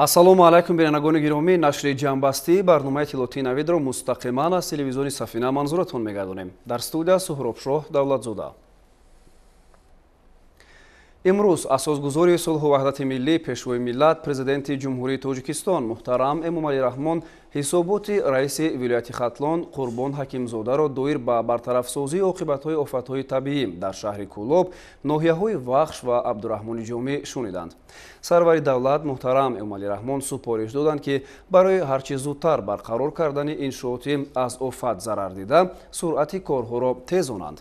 Ассалому алайкум, бинандагони гиромӣ. Нашри ҷамъбастии барномаи иттилоотии Навидро мустақиман аз телевизиони Сафина манзуратон мегардонем. Дар студия Суҳробшоҳ Давлатзода. Имрӯз асосгузори сулҳу ваҳдати миллӣ, пешвои миллат, президенти Ҷумҳурии Тоҷикистон муҳтарам Эмомалӣ Раҳмон ҳисоботи раиси вилояти Хатлон Қурбон Ҳакимзодаро доир ба бартарафсозии оқибатҳои офатҳои табиӣ дар шаҳри Кӯлоб, ноҳияҳои Вахш ва Абдураҳмони Ҷомӣ шуниданд. Сарвари давлат муҳтарам Эмомалӣ Раҳмон супориш доданд, ки барои ҳарчи зудтар барқарор кардани иншооти аз офат зарар дида суръати корҳоро тезонанд.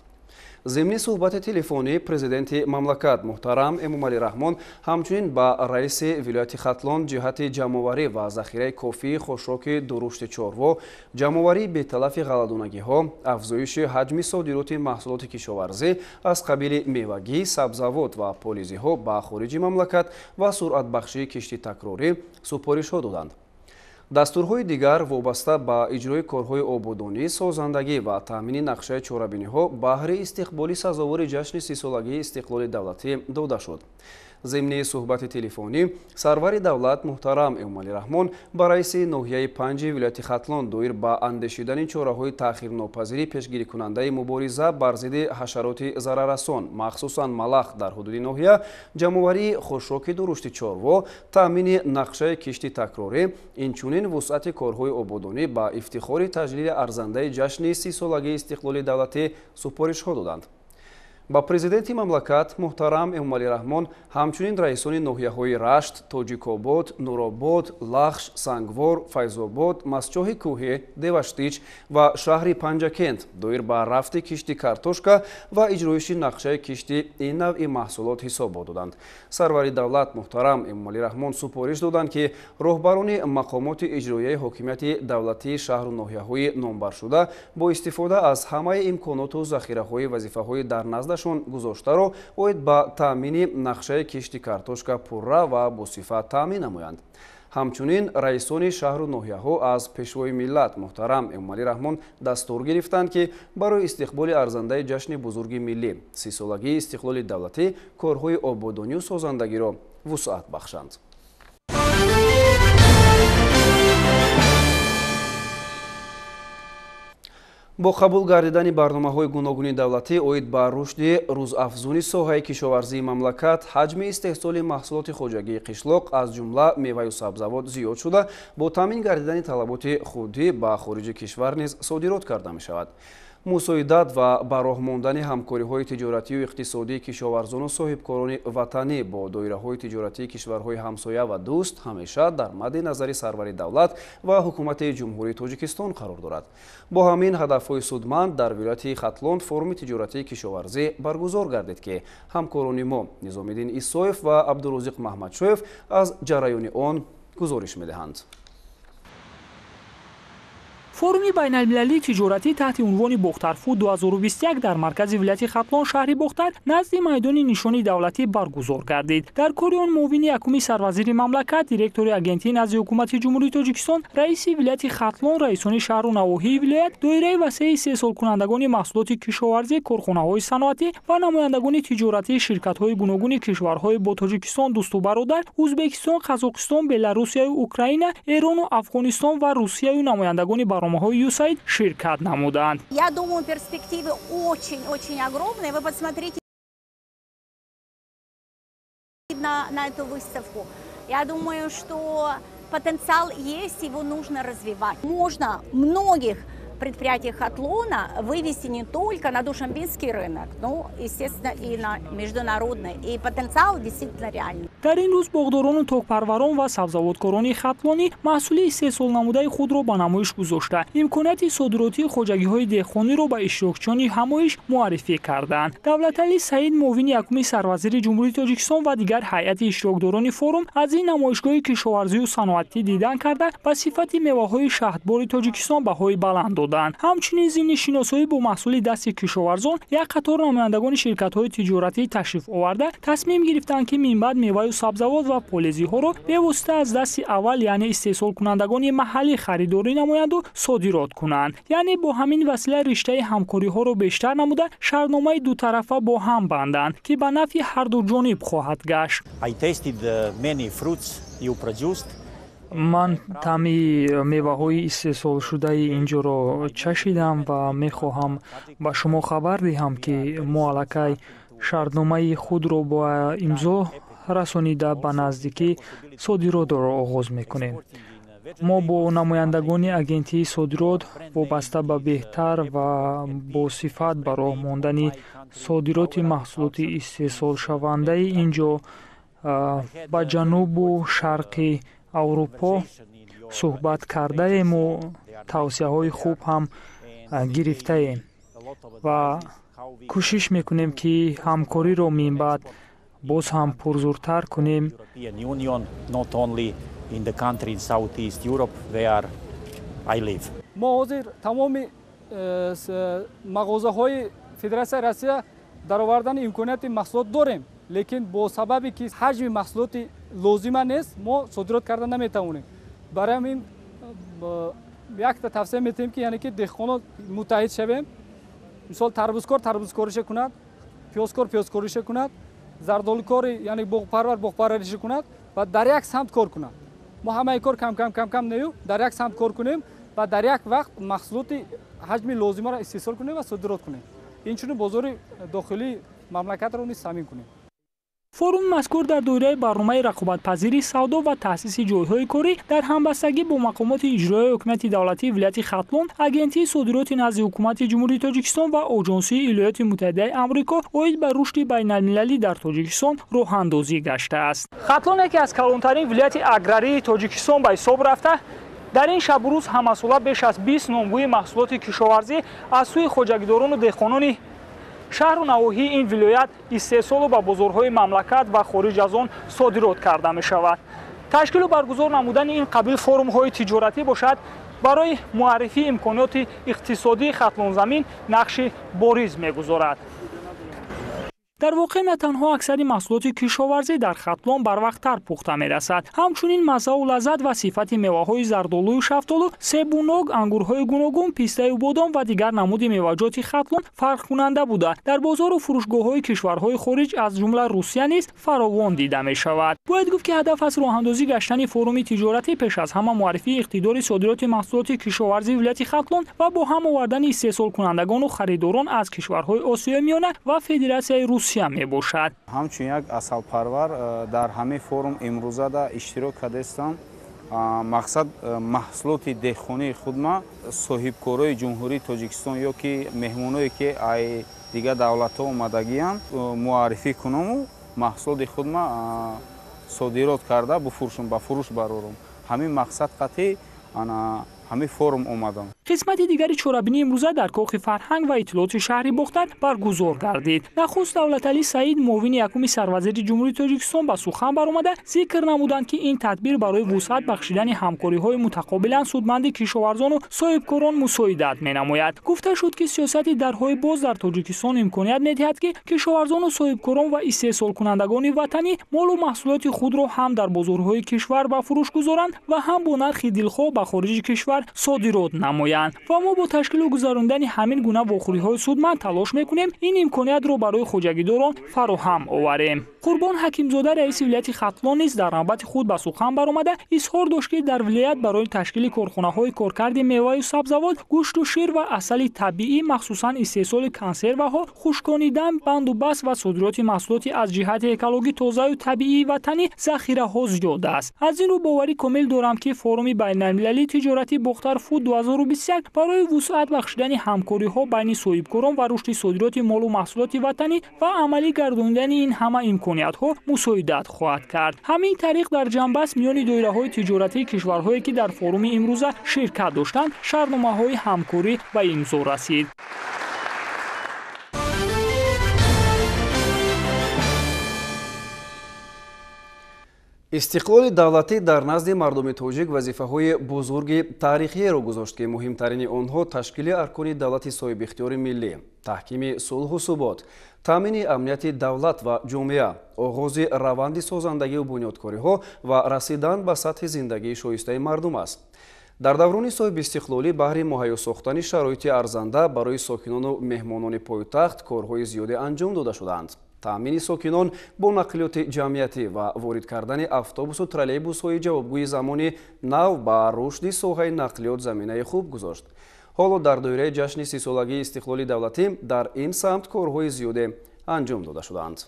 Зимни суҳбати телефонӣ президенти мамлакат муҳтарам Эмомалӣ Раҳмон ҳамчунин ба раиси вилояти Хатлон ҷиҳати ҷамъоварӣ ва захираи кофии хошоки дурушти чорво, ҷамъоварии беталафи ғалладонагиҳо, афзоиши ҳаҷми содироти маҳсулоти кишоварзӣ аз қабили мевагӣ, сабзавот ва полизиҳо ба хориҷи мамлакат ва суръатбахшии кишти такрорӣ супоришҳо доданд. Дастурҳои дигар вобаста ба иҷрои корҳои ободонӣ, созандагӣ ва таъмини нақшаи чорабиниҳо баҳри истиқболи сазовори ҷашни 30-солагии истиқлоли давлатӣ дода шуд. Зимни суҳбати телефонӣ сарвари давлат муҳтарам Эмомалӣ Раҳмон ба раиси ноҳияи панҷи вилояти Хатлон доир ба андешидани чораҳои таъхирнопазири пешгирикунандаи мубориза бар зидди ҳашароти зараррасон, махсусан малах дар ҳудуди ноҳия, ҷамъоварии хошоки дурушти чорво, таъмини нақшаи кишти такрорӣ, инчунин вусъати корҳои ободонӣ ба ифтихори таҷлили арзандаи ҷашни 30-солагии истиқлоли давлатӣ супоришҳо доданд. Ба президенти мамлакат муҳтарам Эмомалӣ Раҳмон ҳамчунин раисони ноҳияҳои Рашт, Тоҷикобод, Нуробод, Лахш, Сангвор, Файзобод, Мастчоҳи кӯҳӣ, Деваштич ва шаҳри Панҷакент доир ба рафти кишти картошка ва иҷроиши нақшаи кишти ин навъи маҳсулот ҳисобот доданд. Сарвари давлат муҳтарам Эмомалӣ Раҳмон супориш доданд, ки роҳбарони мақомоти иҷроияи ҳокимияти давлатии шаҳру ноҳияҳои номбаршуда бо истифода аз ҳамаи имконоту захираҳои вазифаҳои дар наздашон гузоштаро оид ба таъмини нақшаи кишти картошка пурра ва босифат таъмин намоянд. Ҳамчунин раисони шаҳру ноҳияҳо аз пешвои миллат муҳтарам Эмомалӣ Раҳмон дастур гирифтанд, ки барои истиқболи арзандаи ҷашни бузурги миллӣ, 30-солагии истиқлоли давлатӣ корҳои ободонию созандагиро вусъат бахшанд. Бо қабул гардидани барномаҳои гуногуни давлатӣ оид ба рушди рӯзафзуни соҳаи кишоварзии мамлакат, ҳаҷми истеҳсоли маҳсулоти хоҷагии қишлоқ аз ҷумла меваю сабзавот зиёд шуда, бо таъмин гардидани талаботи худӣ ба хориҷи кишвар низ содирот карда мешавад. Мусоидат ва ба роҳ мондани ҳамкориҳои тиҷоратию иқтисодии кишоварзону соҳибкорони ватанӣ бо доираҳои тиҷоратии кишварҳои ҳамсоя ва дӯст ҳамеша дар мадди назари сарвари давлат ва ҳукумати Ҷумҳурии Тоҷикистон қарор дорад. Бо ҳамин ҳадафҳои судманд дар вилояти Хатлон форуми тиҷоратии кишоварзӣ баргузор гардид, ки ҳамкорони мо Низомиддин Исоев ва Абдурозиқ Маҳмадшоев аз ҷараёни он гузориш медиҳанд. Форуми байналмилалии тиҷоратӣ таҳти унвони Бохтарфуд 2021 дар маркази вилояти Хатлон, шаҳри Бохтар, назди майдони нишони давлатӣ баргузор гардид. Дар кори он муовини якуми сарвазири мамлакат, директори агентии назди ҳукумати Ҷумҳурии Тоҷикистон, раиси вилояти Хатлон, раисони шаҳру навоҳии вилоят, доираи васеи истеҳсолкунандагони маҳсулоти кишоварзӣ, корхонаҳои саноатӣ ва намояндагони тиҷоратии ширкатҳои гуногуни кишварҳои бо Тоҷикистон дӯсту бародар, Ӯзбекистон, Қазоқистон, Беларусияю Украина, Эрону Афғонистон ва Русияю намояндагони барномаҳои ЮСАИД ширкат намуданд. Я думаю, перспективы очень-очень огромные. Вы посмотрите на эту выставку. Я думаю, что потенциал есть, его нужно развивать. Можно многих предприятий Хатлона вывести не только на душанбинский рынок, но, естественно, и на международный. И потенциал действительно реальный. Дар ин рӯз боғдорону токпарварон ва сабзавоткорони хатлонӣ маҳсули истеҳсолнамудаи худро ба намоиш гузошта, имконияти содиротии хоҷагиҳои деҳқониро ба иштирокчиёни ҳамоиш муаррифӣ карданд. Давлатали Саид, муовини якуми сарвазири Ҷумҳурии Тоҷикистон ва дигар ҳайати иштирокдорони форум аз ин намоишгоҳи кишоварзию саноатӣ дидан карда, ба сифати меваҳои шаҳдбори Тоҷикистон баҳои баланд доданд. Ҳамчунин зимни шиносоӣ бо маҳсули дасти кишоварзон як қатор намояндагони ширкатҳои тиҷоратӣ ташриф оварда, тасмим гирифтанд, ки минбаъд меваю сабзавот ва полезиҳоро бевосита аз дасти аввал, яъне истеҳсолкунандагони маҳаллӣ харидорӣ намоянду содирот кунанд. Яъне бо ҳамин васила риштаи ҳамкориҳоро бештар намуда, шартномаи дутарафа бо ҳам банданд, ки ба нафъи ҳарду ҷониб хоҳад гашт. I tasted many fruits you produced. Ман таъми меваҳои истеҳсолшудаи ин ҷоро чашидам ва мехоҳам ба шумо хабар диҳам, ки мо аллакай шартномаи худро бо имзо расонида, ба наздикӣ содиротро оғоз мекунем. Мо бо намояндагони агентии содирот вобаста ба беҳтар ва босифат ба роҳ мондани содироти маҳсулоти истеҳсолшавандаи ин ҷо ба ҷанубу шарқи Аврупо суҳбат кардаему тавсияҳои хуб ҳам гирифтаем ва кӯшиш мекунем, ки ҳамкориро минбаъд боз ҳам пурзуртар кунем. Мо ҳозир тамоми мағозаҳои Федератсияи Россия даровардани имконияти маҳсулот дорем, лекин бо сабабе ки ҳаҷми маҳсулоти лозима нест, мо содирот карда наметавонем. Барои ҳамин якта тавсия метиҳем, ки яъне ки деҳқонон муттаҳид шавем. Мисол, тарбузкор тарбузкориша кунад, пиёзкор пиёзкориша кунад, зардолукори, яъне боғпарвар боғпарвариша кунад ва дар як самт кор кунад. Мо ҳамаи кор кам кам кам кам нею дар як самт кор кунем ва дар як вақт маҳсулоти ҳаҷми лозимаро истеҳсол кунем ва содирот кунем. Инчунин бозори дохилии мамлакатро низ таъмин кунем. Форуми мазкур дар доираи барномаи рақобатпазири савдо ва таъсиси ҷойҳои корӣ дар ҳамбастагӣ бо мақомоти иҷроияи ҳукумати давлатии вилояти Хатлон, Агентии содироти назди ҳукумати Ҷумҳурии Тоҷикистон ва Оҷонсии Иёлоти Муттаҳидаи Амрико оид ба рушди байналмилалӣ дар Тоҷикистон роҳандозӣ гаштааст. Хатлон яке аз калонтарин вилояти аграрии Тоҷикистон ба ҳисоб рафта, дар ин шабу рӯз ҳамасола беш аз 20 номгӯи маҳсулоти кишоварзӣ аз сӯи хоҷагидорону деҳқонони шаҳру навоҳии ин вилоят истеҳсолу ба бозорҳои мамлакат ва хориҷ аз он содирот карда мешавад. Ташкилу баргузор намудани ин қабил форумҳои тиҷоратӣ бошад, барои муаррифии имкониёти иқтисодии Хатлонзамин нақши бориз мегузорад. Дар воқеъ, на танҳо аксари маҳсулоти кишоварзӣ дар Хатлон барвақттар пухта мерасад, ҳамчунин маззаву лаззат ва сифати меваҳои зардолую шафтолу, себу нок, ангурҳои гуногун, пистаю бодом ва дигар намуди меваҷоти Хатлон фарқкунанда буда, дар бозору фурӯшгоҳҳои кишварҳои хориҷ, аз ҷумла Русия низ фаровон дида мешавад. Бояд гуфт, ки ҳадаф аз роҳандозӣ гаштани форуми тиҷоратӣ пеш аз ҳама муаррифии иқтидори содироти маҳсулоти кишоварзии вилояти Хатлон ва бо ҳам овардани истеҳсолкунандагону харидорон аз кишварҳои Осиёи Миёна ва Федератсияи Русия мебошад. Ҳамчун як асалпарвар дар ҳамин форум имрӯзада иштирок кардастам. Мақсад маҳсулоти деҳқонии худма соҳибкорои Ҷумҳурии Тоҷикистон ё ки меҳмоное, ки ай дигар давлатҳо омадагиянд, муаррифӣ кунаму маҳсулоти худма содирот карда буфурӯшам, ба фурӯш барорам. Ҳамин мақсад қатъи ҳамин форум омадам. Қисмати дигари чорабинӣ имрӯза дар Кохи фарҳанг ва иттилооти шаҳри Бохтар баргузор гардид. Нахуст Давлаталӣ Саид, муовини якуми сарвазири Ҷумҳурии Тоҷикистон, ба сухан баромада зикр намуданд, ки ин тадбир барои вусъат бахшидани ҳамкориҳои мутақобилан судманди кишоварзону соҳибкорон мусоидат менамояд. Гуфта шуд, ки сиёсати дарҳои боз дар Тоҷикистон имконият медиҳад, ки кишоварзону соҳибкорон ва истеҳсолкунандагони ватанӣ молу маҳсулоти худро ҳам дар бозорҳои кишвар ба фурӯш гузоранд ва ҳам бо нархи дилхоҳ ба хориҷи кишвар содирот намоянд. Ва мо бо ташкилу гузарондани ҳамин гуна вохӯриҳои судманд талош мекунем ин имкониятро барои хоҷагидорон фароҳам оварем. Қурбон Ҳакимзода, раиси вилояти Хатлон, низ дар навбати худ ба сухан баромада изҳор дошт, ки дар вилоят барои ташкили корхонаҳои коркарди меваю сабзавот, гӯшту шир ва асали табиӣ, махсусан истеҳсоли консерваҳо, хушконидан, бандубаст ва содироти маҳсулоти аз ҷиҳати экологӣ тозаю табиии ватанӣ захираҳо зиёд аст. Аз ин рӯ боварӣ комил дорам, ки форуми байналмилалии тиҷоратӣ Бохтар Фуд 2021 барои вусъат бахшидани ҳамкориҳо байни соҳибкорон ва рушди содироти молу маҳсулоти ватанӣ ва амалӣ гардонидани ин ҳама имкониятҳо мусоидат хоҳад кард. Ҳамин тариқ дар ҷанбаст миёни доираҳои тиҷоратии кишварҳое, ки дар форуми имрӯза ширкат доштанд, шартномаҳои ҳамкорӣ ба имзо расид. Истиқлоли давлатӣ дар назди мардуми тоҷик вазифаҳои бузурги таърихиеро гузошт, ки муҳимтарини онҳо ташкили аркони давлати соҳибихтиёри миллӣ, таҳкими сулҳу субот, таъмини амнияти давлат ва ҷомеа, оғози раванди созандагию бунёдкориҳо ва расидан ба сатҳи зиндагии шоистаи мардум аст. Дар даврони соҳибистиқлолӣ баҳри муҳайё сохтани шароити арзанда барои сокинону меҳмонони пойтахт корҳои зиёде анҷом дода шудаанд. Таъмини сокинон бо нақлиёти ҷамъиятӣ ва ворид кардани автобусу троллейбусҳои ҷавобгӯи замони нав ба рушди соҳаи нақлиёт заминаи хуб гузошт. Ҳоло дар доираи ҷашни 30-солагии истиқлоли давлатӣ дар ин самт корҳои зиёде анҷом дода шудаанд.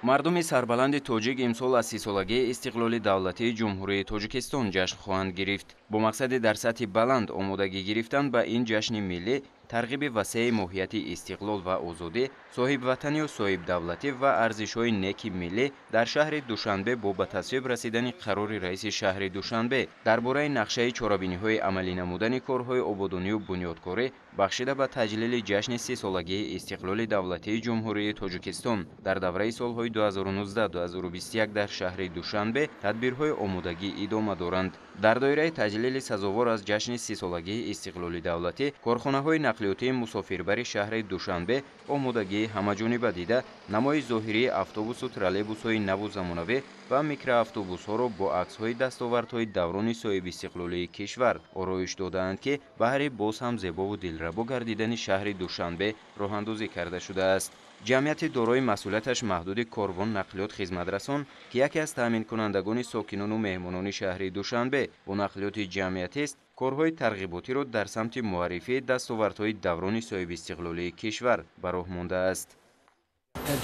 Мардуми сарбаланди тоҷик имсол аз 30-солагии истиқлоли давлатии Ҷумҳурии Тоҷикистон ҷашн хоҳанд гирифт. Бо мақсади дар сатҳи баланд омодагӣ гирифтан ба ин ҷашни миллӣ, тарғиби васеи моҳияти истиқлол ва озодӣ, соҳибватанию соҳибдавлатӣ ва арзишҳои неки миллӣ дар шаҳри Душанбе бо ба тасвиб расидани қарори раиси шаҳри Душанбе дар бораи нақшаи чорабиниҳои амалӣ намудани корҳои ободонию бунёдкорӣ бахшида ба таҷлили ҷашни 30-солагии истиқлоли давлатии Ҷумҳурии Тоҷикистон дар давраи солҳои 2019-2021 дар шаҳри Душанбе тадбирҳои омодагӣ идома доранд. Дар доираи таҷлили сазовор аз ҷашни 30-солагии истиқлоли давлатӣ корхонаҳои нақлиётии мусофирбари шаҳри Душанбе омодагии ҳамаҷониба дида, намои зоҳирии автобусу троллейбусҳои наву замонавӣ ва микроавтобусҳоро бо аксҳои дастовардҳои даврони соҳибистиқлолии кишвар ороиш додаанд, ки баҳри боз ҳам зебову дилрабо гардидани шаҳри Душанбе роҳандозӣ карда шудааст. Ҷамъияти дорои масъулияташ маҳдуди Корвон нақлиёт хизматрасон, ки яке аз таъминкунандагони сокинону меҳмонони шаҳри Душанбе бо нақлиёти ҷамъиятист, корҳои тарғиботиро дар самти муаррифии дастовардҳои даврони соҳибистиқлолии кишвар ба роҳ мондааст.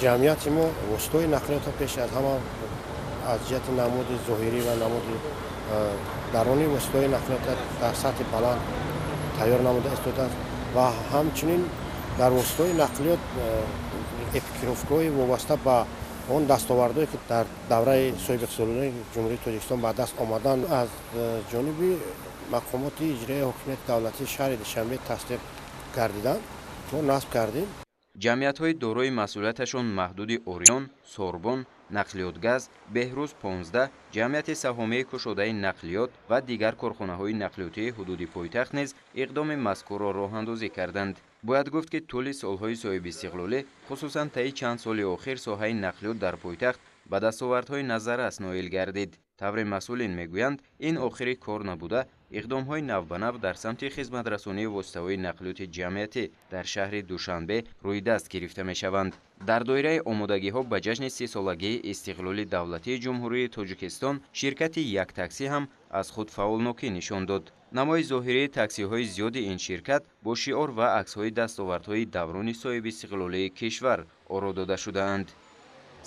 Ҷамъияти мо воситаҳои нақлиётро пеш аз ҳама аз ҷиҳати намуди зоҳирӣ ва намуди дарунии воситаҳои нақлиёт дар сатҳи баланд тайёр намуда истодааст ва ҳамчунин дар воситаҳои нақлиёт экипировкаҳои вобаста ба он дастовардҳое ки дар давраи соҳибиқтисодии Ҷумҳурии Тоҷикистон ба даст омаданд, аз ҷониби мақомоти иҷроияи ҳокимияти давлатии шаҳри Душанбе тасдиқ гардиданд, мо насб кардем. Ҷамъиятҳои дорои масъулияташон маҳдуди Ориён, Сорбон, Нақлиётгаз, Беҳрӯз 15, ҷамъияти саҳомии кушодаи нақлиёт ва дигар корхонаҳои нақлиётии ҳудуди пойтахт низ иқдоми мазкурро роҳандозӣ карданд. Бояд гуфт, ки тӯли солҳои соҳибистиқлолӣ, хусусан таи чанд соли охир, соҳаи нақлиёт дар пойтахт ба дастовардҳои назаррас ноил гардид. Тавре масъулин мегӯянд, ин охири кор набуда, иқдомҳои навбанав дар самти хизматрасонии воситаҳои нақлиёти ҷамъиятӣ дар шаҳри Душанбе рӯи даст гирифта мешаванд. Дар доираи омодагиҳо ба ҷашни 30-солагии истиқлоли давлатии Ҷумҳурии Тоҷикистон ширкати Як таксӣ ҳам аз худ фаъолнокӣ нишон дод. Намои зоҳирии таксиҳои зиёди ин ширкат бо шиор ва аксҳои дастовардҳои даврони соҳибистиқлолии кишвар оро дода шудаанд.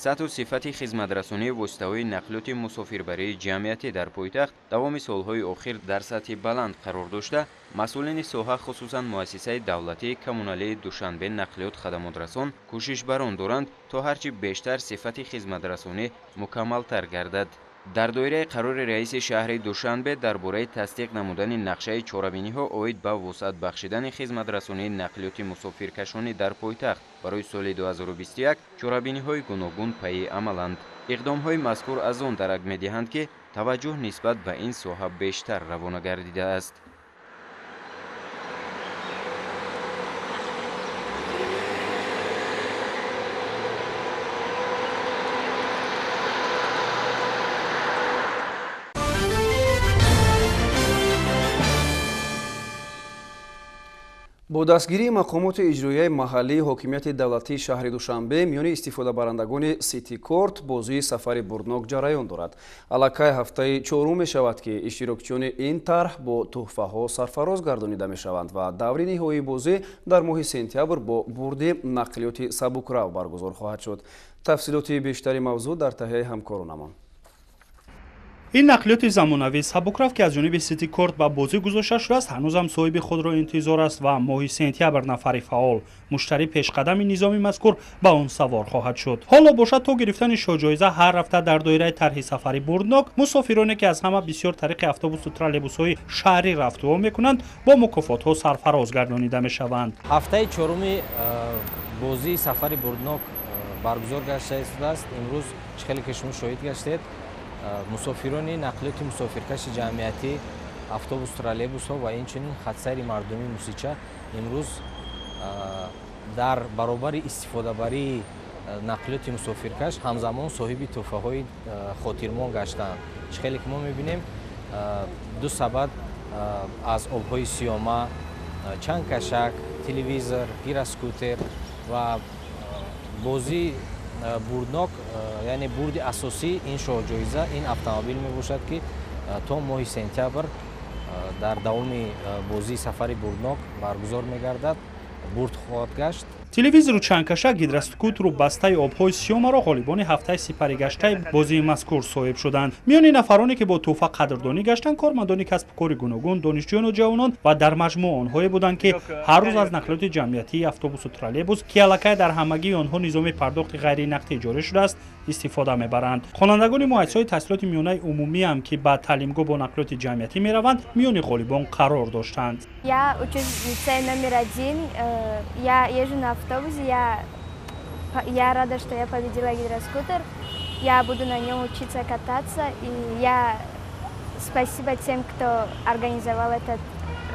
Сатҳу сифати хизматрасонии воситаҳои нақлиёти мусофирбарии ҷамъиятӣ дар пойтахт давоми солҳои охир дар сатҳи баланд қарор дошта, масъулини соҳа, хусусан муассисаи давлатии коммуналии Душанбе нақлиёт хадамотрасон кӯшиш бар он доранд, то ҳарчи бештар сифати хизматрасонӣ мукаммалтар гардад. Дар доираи қарори раиси шаҳри Душанбе дар бораи тасдиқ намудани нақшаи чорабиниҳо оид ба вусъат бахшидани хизматрасонии нақлиёти мусофиркашонӣ дар пойтахт барои соли 2021 чорабиниҳои гуногун пайи амаланд. Иқдомҳои мазкур аз он дарак медиҳанд, ки таваҷҷӯҳ нисбат ба ин соҳа бештар равона гардидааст. Бо дастгирии мақомоти иҷроияи маҳаллии ҳокимияти давлатии шаҳри Душанбе миёни истифодабарандагони Ситикорт бозии сафари бурднок ҷараён дорад. Аллакай ҳафтаи чорум мешавад, ки иштирокчиёни ин тарҳ бо тӯҳфаҳо сарфароз гардонида мешаванд ва даври ниҳоии бозӣ дар моҳи сентябр бо бурди нақлиёти сабукрав баргузор хоҳад шуд. Тафсилоти бештари мавзӯъ дар таҳияи ҳамкоронамон. Ин нақлиёти замонавии сабукрав, ки аз ҷониби Ситикорт ба бозӣ гузошта шудааст, ҳанӯзам соҳиби худро интизор аст ва моҳи сентябр нафари фаъол муштарӣ пешқадами низоми мазкур ба он савор хоҳад шуд. Ҳоло бошад, то гирифтани шоҳҷоиза ҳар ҳафта дар доираи тарҳи сафари бурднок мусофироне, ки аз ҳама бисёр тариқи автобусу троллейбусҳои шаҳрӣ рафтуо мекунанд, бо мукофотҳо сарфароз гардонида мешаванд. Ҳафтаи чоруми бозии сафари бурднок баргузор гашта истодааст. Имрӯз чӣ хеле ки шумо шоҳид гаштед, мусофирони нақлиёти мусофиркаши ҷамъиятӣ, автобус, троллейбусҳо ва инчунин хатсайри мардумии Мусича имрӯз дар баробари истифодабарии нақлиёти мусофиркаш ҳамзамон соҳиби тӯҳфаҳои хотирмон гаштаанд. Чӣ хеле ки мо мебинем, ду сабад аз обҳои сиёма, чанд кашак, телевизор, гироскутер ва Бозии бурднок, яъне бурди асосӣ ин шоҳҷоиза ин автомобил мебошад, ки то моҳи сентябр дар давоми бозии сафари бурднок баргузор мегардад, бурд хоҳад гашт. Телевизору чандкаша, гидроскутеру бастаи обҳои сиёмаро ғолибони ҳафтаи сипаригаштаи бозии мазкур соҳиб шуданд. Миёни нафароне, ки бо тӯҳфа қадрдонӣ гаштанд, кормандони касбу кори гуногун, донишҷӯёну ҷавонон ва дар маҷмӯъ онҳое буданд, ки ҳар рӯз аз нақлиёти ҷамъиятии автобусу троллейбус, ки аллакай дар ҳамагии онҳо низоми пардохти ғайринақдӣ ҷорӣ шудааст, истифода мебаранд. Хонандагони муассисаҳои таҳсилоти миёнаи умумиам, ки ба таълимгоҳ бо нақлиёти ҷамъиятӣ мераванд, миёни ғолибон қарор доштанд. Я учусь в лицее номер 1. Я езжу на автобусе. Я рада, что я победила гидроскутер. Я буду на нем учиться кататься. И я спасибо тем, кто организовал этот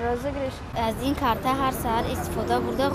розыгрыш. Аз ин карта ҳар саҳар истифода бурда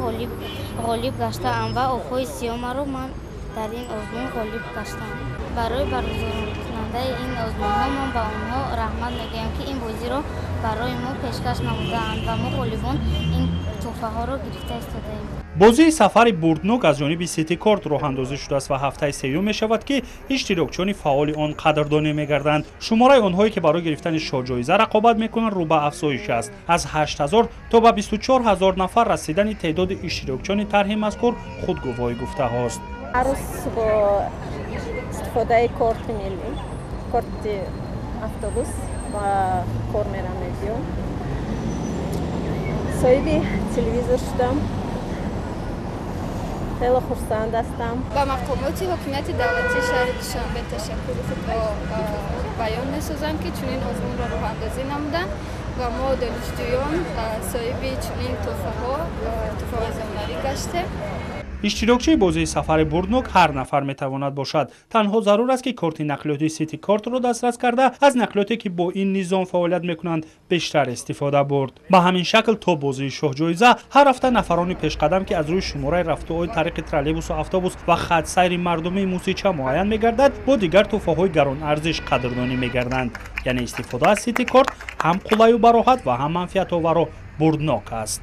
ғолиб гаштаам ва обҳои сиёмаро ман дар ин озмун ғолиб гаштам. Барои баргузоркунандаи ин озмунҳо ман ба онҳо раҳмат мегӯям, ки ин бозиро барои мо пешкаш намудаанд ва мо ғолибон ин тӯҳфаҳоро гирифта истодаем. Бозии сафари бурднок аз ҷониби Ситикорт роҳандозӣ шудааст ва ҳафтаи сеюм мешавад, ки иштирокчиёни фаъоли он қадрдонӣ мегарданд. Шумораи онҳое, ки барои гирифтани шоҳҷоиза рақобат мекунанд, рӯ ба афзоиш аст. Аз 8000 то ба 24 000 нафар расидани теъдоди иштирокчиёни тарҳи мазкур худгувоҳи гуфтаҳост. Ҳар рӯз бо истифодаи корти миллӣ, корти автобус ба кор мерам, мебиём. Соҳиби телевизор шудам, хеле хурсанд ҳастам. Ба мақомоти ҳокимияти давлатии шаҳри Душанбе ташаккури худро баён месозам, ки чунин озмунро роҳандозӣ намуданд ва мо, донишҷӯён, соҳиби чунин тӯҳфаҳо, тӯҳфаҳои замонавӣ гаштем. Иштирокчии бозии сафари бурднок ҳар нафар метавонад бошад. Танҳо зарур аст, ки корти нақлиёти Сити Кортро дастрас карда, аз нақлиёте, ки бо ин низом фаъолият мекунанд, бештар истифода бурд. Ба ҳамин шакл то бозии шоҳҷоиза ҳар ҳафта нафарони пешқадам, ки аз рӯи шумораи рафтуои тариқи троллейбусу автобус ва хатсайри мардумии мусича муайян мегардад, бо дигар тӯҳфаҳои гаронарзиш қадрдонӣ мегарданд. Яъне истифода аз Сити Корт ҳам қулайу бароҳат ва ҳам манфиатовару бурднок аст.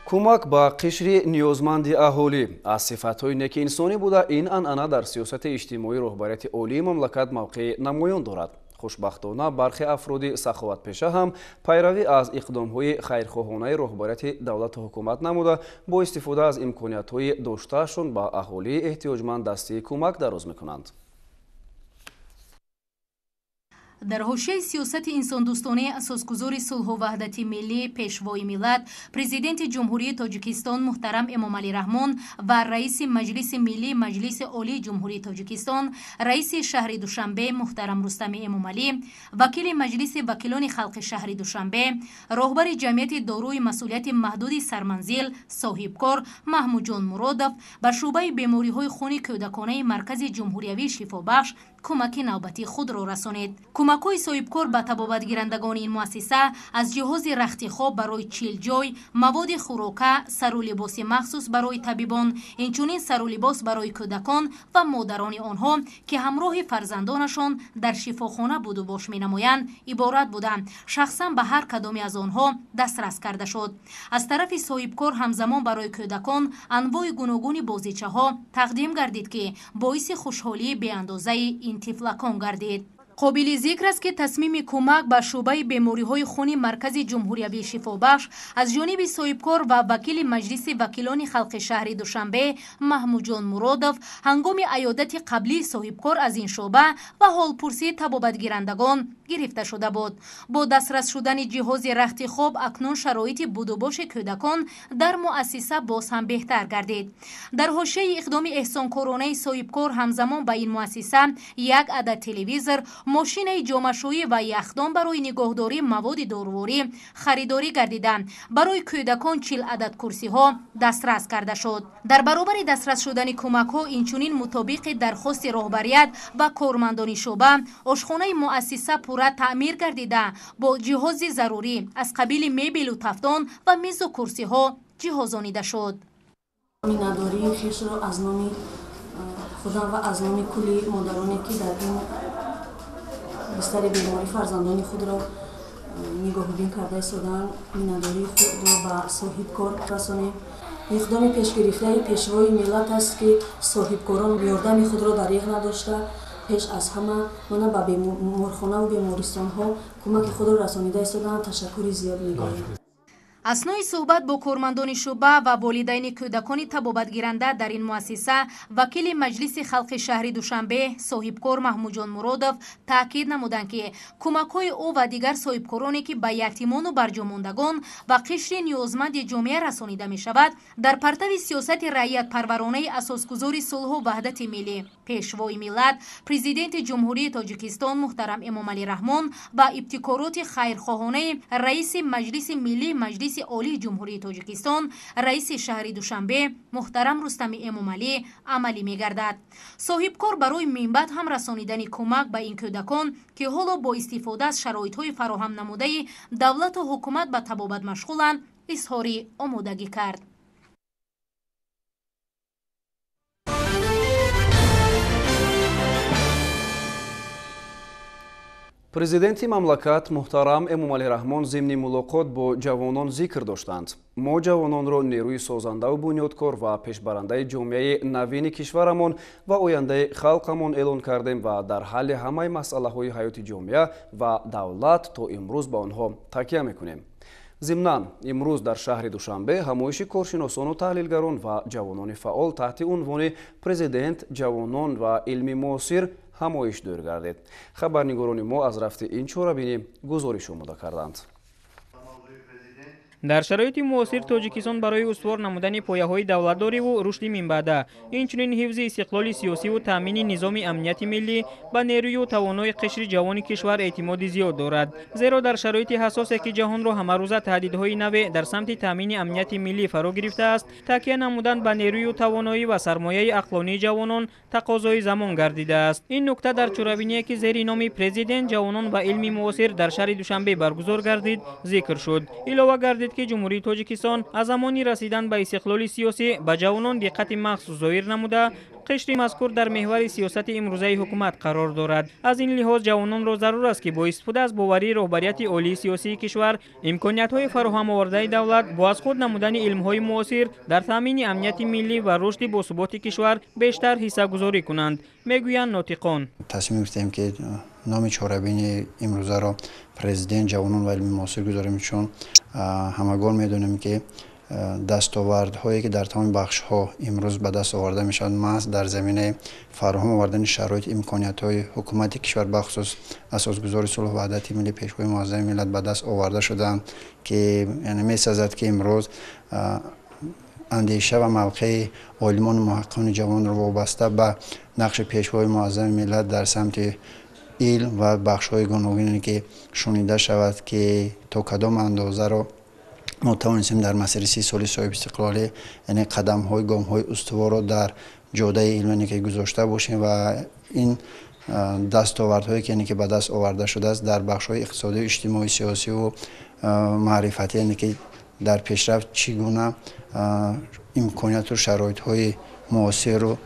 Кӯмак ба қишри ниёзманди аҳолӣ аз сифатҳои неки инсонӣ буда, ин анъана дар сиёсати иҷтимоии роҳбарияти олии мамлакат мавқеи намоён дорад. Хушбахтона, бархе афроди саховатпеша ҳам пайравӣ аз иқдомҳои хайрхоҳонаи роҳбарияти давлату ҳукумат намуда, бо истифода аз имкониятҳои доштаашон ба аҳолии эҳтиёҷманд дасти кӯмак дароз мекунанд. Дар ҳошияи сиёсати инсондӯстонаи асосгузори сулҳу ваҳдати миллӣ, Пешвои миллат, Президенти Ҷумҳурии Тоҷикистон муҳтарам Эмомалӣ Раҳмон ва раиси Маҷлиси миллӣ Маҷлиси Олии Ҷумҳурии Тоҷикистон, раиси шаҳри Душанбе муҳтарам Рустами Эмомалӣ, вакили Маҷлиси вакилони халқи шаҳри Душанбе, роҳбари ҷамъияти дорои масъулияти маҳдуди Сарманзил, соҳибкор Маҳмудҷон Муродов ба шӯъбаи бемориҳои хуни кӯдаконаи Маркази ҷумҳуриявии шифобахш кӯмаки навбатии худро расонид. Кӯмакҳои соҳибкор ба табобатгирандагони ин муассиса аз ҷиҳози рахти хоб барои 40 ҷой, маводи хӯрока, сару либоси махсус барои табибон, инчунин сару либос барои кӯдакон ва модарони онҳо, ки ҳамроҳи фарзандонашон дар шифохона будубош менамоянд, иборат буда, шахсан ба ҳар кадоме аз онҳо дастрас карда шуд. Аз тарафи соҳибкор ҳамзамон барои кӯдакон анвои гуногуни бозичаҳо тақдим гардид, ки боиси хушҳолии беандозаи ин тифлакон гардид. Қобили зикр аст, ки тасмими кӯмак ба шӯъбаи бемориҳои хуни Маркази ҷумҳуриявии шифобахш аз ҷониби соҳибкор ва вакили Маҷлиси вакилони халқи шаҳри Душанбе Маҳмудҷон Муродов ҳангоми аёдати қаблии соҳибкор аз ин шӯъба ва ҳолпурсии табобатгирандагон гирифта шуда буд. Бо дастрас шудани ҷиҳози рахти хоб акнун шароити будубоши кӯдакон дар муассиса боз ҳам беҳтар гардид. Дар ҳошияи иқдоми эҳсонкоронаи соҳибкор ҳамзамон ба ин муассиса як адад телевизор, мошинаи ҷомашӯӣ ва яхдон барои нигоҳдории маводи доруворӣ харидорӣ гардида, барои кӯдакон 40 адад курсиҳо дастрас карда шуд. Дар баробари дастрас шудани кӯмакҳо, инчунин мутобиқи дархости роҳбарият ва кормандони шӯъба ошхонаи муассиса пурра таъмир гардида, бо ҷиҳози зарурӣ аз қабили мебелу тафтон ва мизу курсиҳо ҷиҳозонида шуд. Миннатдории хешро аз номи худам ва аз номи кулли модароне, ки дар ин бистари беморӣ фарзандони худро нигоҳубин карда истодаанд, миннатдории худро ба соҳибкор расонем. Иқдоми пешгирифтаи Пешвои миллат аст, ки соҳибкорон ёрдами худро дариғ надошта, пеш аз ҳама мана ба беморхонаву бемористонҳо кӯмаки худро расонида истодаанд. Ташаккури зиёд мегӯем. Аснои суҳбат бо кормандони шӯъба ва волидайни кӯдакони табобатгиранда дар ин муассиса, вакили Маҷлиси халқи шаҳри Душанбе соҳибкор Маҳмудҷон Муродов таъкид намуданд, ки кӯмакҳои ӯ ва дигар соҳибкороне, ки ба ятимону барҷомондагон ва қишри ниёзманди ҷомеа расонида мешавад, дар партави сиёсати раиятпарваронаи асосгузори сулҳу ваҳдати миллӣ, Пешвои миллат, Президенти Ҷумҳурии Тоҷикистон муҳтарам Эмомалӣ Раҳмон ва ибтикороти хайрхоҳонаи раиси Маҷлиси Миллии Маҷлиси Олии Ҷумҳурии Тоҷикистон, раиси шаҳри Душанбе муҳтарам Рустами Эмомалӣ амалӣ мегардад. Соҳибкор барои минбаъд ҳам расонидани кӯмак ба ин кӯдакон, ки ҳоло бо истифода аз шароитҳои фароҳам намудаи давлату ҳукумат ба табобат машғуланд, изҳори омодагӣ кард. Президенти мамлакат муҳтарам Эмомалӣ Раҳмон зимни мулоқот бо ҷавонон зикр доштанд: мо ҷавононро нерӯи созандаву бунёдкор ва пешбарандаи ҷомеаи навини кишварамон ва ояндаи халқамон эълон кардем ва дар ҳалли ҳамаи масъалаҳои ҳаёти ҷомеа ва давлат то имрӯз ба онҳо такя мекунем. Зимнан, имрӯз дар шаҳри Душанбе ҳамоиши коршиносону таҳлилгарон ва ҷавонони фаъол таҳти унвони «Президент, ҷавонон ва илми муосир» ҳамоиш доир гардид. Хабарнигорони мо аз рафти ин чорабинӣ гузориш омода карданд. Дар шароити муосир Тоҷикистон барои устувор намудани пояҳои давлатдориву рушди минбаъда, инчунин ҳифзи истиқлоли сиёсиву таъмини низоми амнияти миллӣ ба нерӯю тавонои қишри ҷавони кишвар эътимоди зиёд дорад. Зеро дар шароити ҳассосе, ки ҷаҳонро ҳамарӯза таҳдидҳои наве дар самти таъмини амнияти миллӣ фаро гирифтааст, такя намудан ба нерӯю тавоноӣ ва сармояи ақлонии ҷавонон тақозои замон гардидааст. Ин нукта дар чорабиние, ки зери номи «Президент, ҷавонон ва илми муосир» дар шаҳри Душанбе баргузор гардид, зикр шуд. Илова гардид, ки Ҷумҳурии Тоҷикистон аз замони расидан ба истиқлоли сиёсӣ ба ҷавонон диққати махсус зоҳир намуда, қишри мазкур дар меҳвари сиёсати имрӯзаи ҳукумат қарор дорад. Аз ин лиҳоз ҷавононро зарур аст, ки бо истифода аз боварии роҳбарияти олии сиёсии кишвар, имкониятҳои фароҳамовардаи давлат бо аз худ намудани илмҳои муосир дар таъмини амнияти миллӣ ва рушди босуботи кишвар бештар ҳиссагузорӣ кунанд, мегӯянд нотиқон. Тасмим гирифтем, ки номи чорабини имрӯзаро «Президент, ҷавонон ва илми муосир» гузорем, чун ҳамагон медонем, ки дастовардҳое, ки дар тамоми бахшҳо имрӯз ба даст оварда мешаванд, маҳз дар заминаи фароҳам овардани шароит, имкониятҳои ҳукумати кишвар, бахусус асосгузори сулҳу ваҳдати миллӣ, Пешвои муаззами миллат ба даст оварда шудаанд, ки яъне месазад, ки имрӯз андеша ва мавқеи олимону муҳаққиқони ҷавонро вобаста ба нақши Пешвои муаззами миллат дар самти илм ва бахшҳои гуногуне, ки шунида шавад, ки то кадом андозаро мо тавонистем дар масири 30 соли соҳибистиқлолӣ, яъне қадамҳои, гомҳои устуворро дар ҷодаи илм ки гузошта бошем ва ин дастовардҳое, ки яъне ки ба даст оварда шудааст дар бахшҳои иқтисодӣ, иҷтимоӣ, сиёсиву маърифатӣ, яъне ки дар пешрафт чӣ гуна имконияту шароитҳои муосиру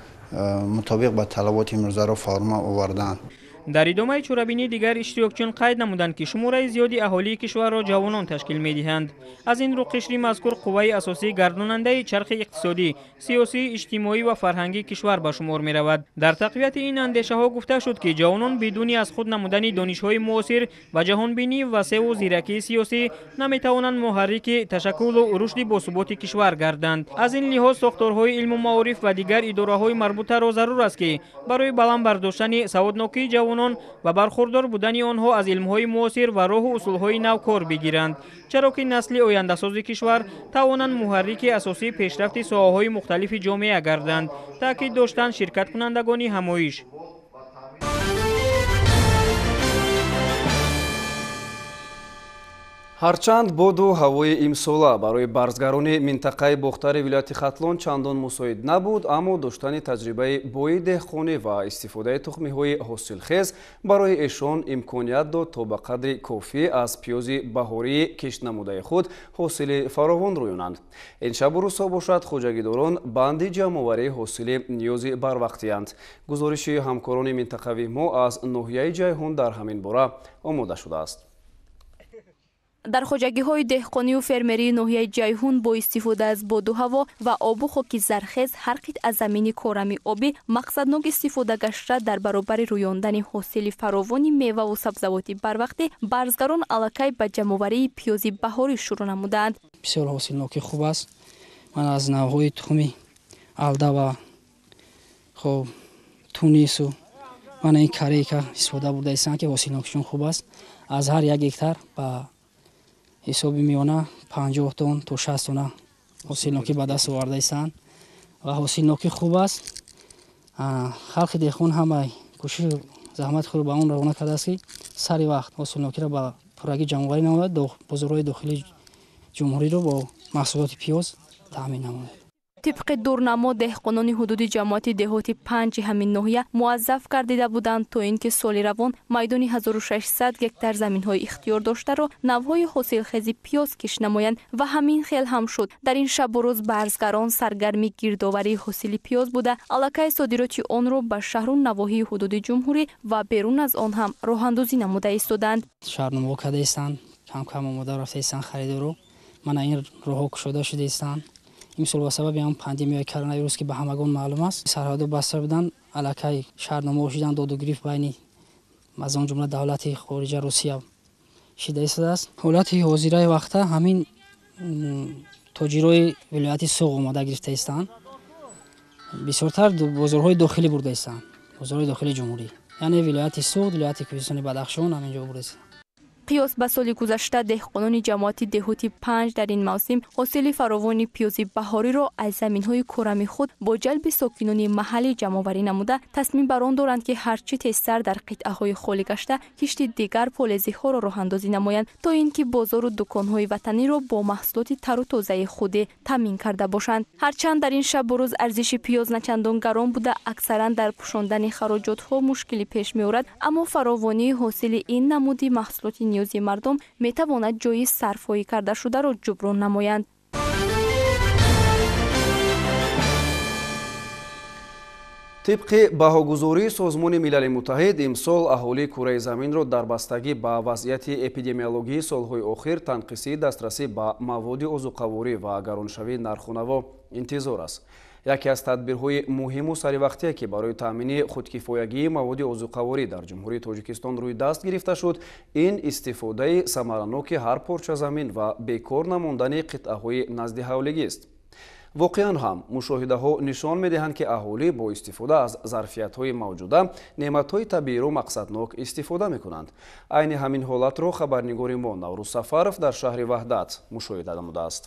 мутобиқ ба талаботи имрӯзаро фароҳам овардаанд. Дар идомаи чорабинӣ дигар иштирокчиён қайд намуданд, ки шумораи зиёди аҳолии кишварро ҷавонон ташкил медиҳанд. Аз ин рӯ қишри мазкур қувваи асосии гардонандаи чархи иқтисодӣ, сиёсӣ, иҷтимоӣ ва фарҳангии кишвар ба шумор меравад. Дар тақвияти ин андешаҳо гуфта шуд, ки ҷавонон бидуни аз худ намудани донишҳои муосир ва ҷаҳонбинӣ васеъу зиракии сиёсӣ наметавонанд муҳаррики ташаккулу рушди босуботи кишвар гарданд. Аз ин лиҳоз сохторҳои илму маориф ва дигар идораҳои марбутаро зарур аст, ки барои баланд бардоштани саводнокии ҷавонон ва бархурдор будани онҳо аз илмҳои муосир ва роҳу усулҳои нав кор бигиранд, чаро ки насли ояндасози кишвар тавонанд муҳаррики асосии пешрафти соҳаҳои мухталифи ҷомеа гарданд, таъкид доштанд ширкаткунандагони ҳамоиш. Ҳарчанд боду ҳавои имсола барои барзгарони минтақаи Бохтари вилояти Хатлон чандон мусоид набуд, аммо доштани таҷрибаи бои деҳқонӣ ва истифодаи тухмиҳои ҳосилхез барои эшон имконият дод, то ба қадри кофӣ аз пиёзи баҳории киштнамудаи худ ҳосили фаровон рӯёнанд. Ин шабу рӯзҳо бошад, хоҷагидорон банди ҷамъоварии ҳосили ниёзи барвақтиянд. Гузориши ҳамкорони минтақавии мо аз ноҳияи Ҷайҳун дар ҳамин бора омода шудааст. Дар хоҷагиҳои деҳқонию фермерии ноҳияи Ҷайҳун бо истифода аз боду ҳаво ва обу хоки зархез ҳар қитъа замини корами обӣ мақсаднок истифода гашта, дар баробари рӯёндани ҳосили фаровони меваву сабзавоти барвақтӣ барзгарон аллакай ба ҷамъоварии пиёзи баҳорӣ шурӯъ намуданд. Бисёр ҳосилнокӣ хуб аст. Ман аз навъҳои тухми алда ва хоб тунису мана ин карейка истифода бурда истанд, ки ҳосилнокишон хуб аст. Аз ҳар як гектар ба ҳисоби миёна 50 тонн то 60 тонна ҳосилнокӣ ба даст оварда истанд ва ҳосилнокӣ хуб аст. Халқи деҳқон ҳама кӯшишу заҳмати худро ба он равона кардааст, ки сари вақт ҳосилнокиро ба пуррагӣ ҷамъоварӣ намояд, бозорҳои дохилии ҷумҳуриро бо маҳсулоти пиёз таъмин намояд. Тибқи дурнамо деҳқонони ҳудуди ҷамоати деҳоти 5 ҳамин ноҳия муаззаф гардида буданд, то ин ки соли равон майдони 1600 гектар заминҳои ихтиёр доштаро навъҳои ҳосилхези пиёз кишт намоянд ва ҳамин хел ҳам шуд. Дар ин шабу рӯз барзгарон саргарми гирдоварии ҳосили пиёз буда, аллакай содироти онро ба шаҳру навоҳии ҳудуди ҷумҳурӣ ва берун аз он ҳам роҳандозӣ намуда истоданд. Шаҳрномаҳо карда истанд, кам-кам омода рафта истанд харидоро. Мана ин роҳҳо кушода шуда истанд. Имсол ба сабаби ҳам пандемияи коронавирус, ки ба ҳамагон маълум аст, сарҳадҳо баста буданд, аллакай шаҳрномаҳо шуданд, додугирифт байни аз он ҷумла давлати хориҷа Русия шида истодааст. Ҳолати ҳозираи вақта ҳамин тоҷирои вилояти Суғд омода гирифта истанд. Бисёртар бозорҳои дохилӣ бурда истанд, бозорҳои дохилии ҷумҳурӣ, яъне вилояти Суғд, вилояти Кӯҳистони Бадахшон ҳамин ҷо бурда истанд. Қиёс ба соли гузашта деҳқонони ҷамоати деҳоти 5 дар ин мавсим ҳосили фаровони пиёзи баҳориро аз заминҳои корами худ бо ҷалби сокинони маҳаллӣ ҷамъоварӣ намуда, тасмим бар он доранд, ки ҳарчи тезтар дар қитъаҳои холӣ гашта кишти дигар полезиҳоро роҳандозӣ намоянд, то ин ки бозору дуконҳои ватаниро бо маҳсулоти тару тозаи худӣ таъмин карда бошанд. Ҳарчанд дар ин шабу рӯз арзиши пиёз начандон гарон буда, аксаран дар пӯшондани хароҷотҳо мушкилӣ пеш меорад, аммо фаровонии ҳосили ин намуди маҳсулоти ниёзи мардум метавонад ҷои сарфҳоӣ кардашударо ҷуброн намоянд. Тибқи баҳогузории Созмони Милали Муттаҳид, имсол аҳолии кураи заминро дар бастагӣ ба вазъияти эпидемиологии солҳои охир танқисии дастрасӣ ба маводи озуқаворӣ ва гароншавии нархунаво интизор аст. Яке аз тадбирҳои муҳиму саривақтие, ки барои таъмини худкифоягии маводи озуқаворӣ дар Ҷумҳурии Тоҷикистон рӯи даст гирифта шуд, ин истифодаи самараноки ҳар порча замин ва бекор намондани қитъаҳои назди ҳавлигист. Воқеан ҳам мушоҳидаҳо нишон медиҳанд, ки аҳолӣ бо истифода аз зарфиятҳои мавҷуда неъматҳои табииро мақсаднок истифода мекунанд. Айни ҳамин ҳолатро хабарнигори мо Наврӯз Сафаров дар шаҳри Ваҳдат мушоҳида намудааст.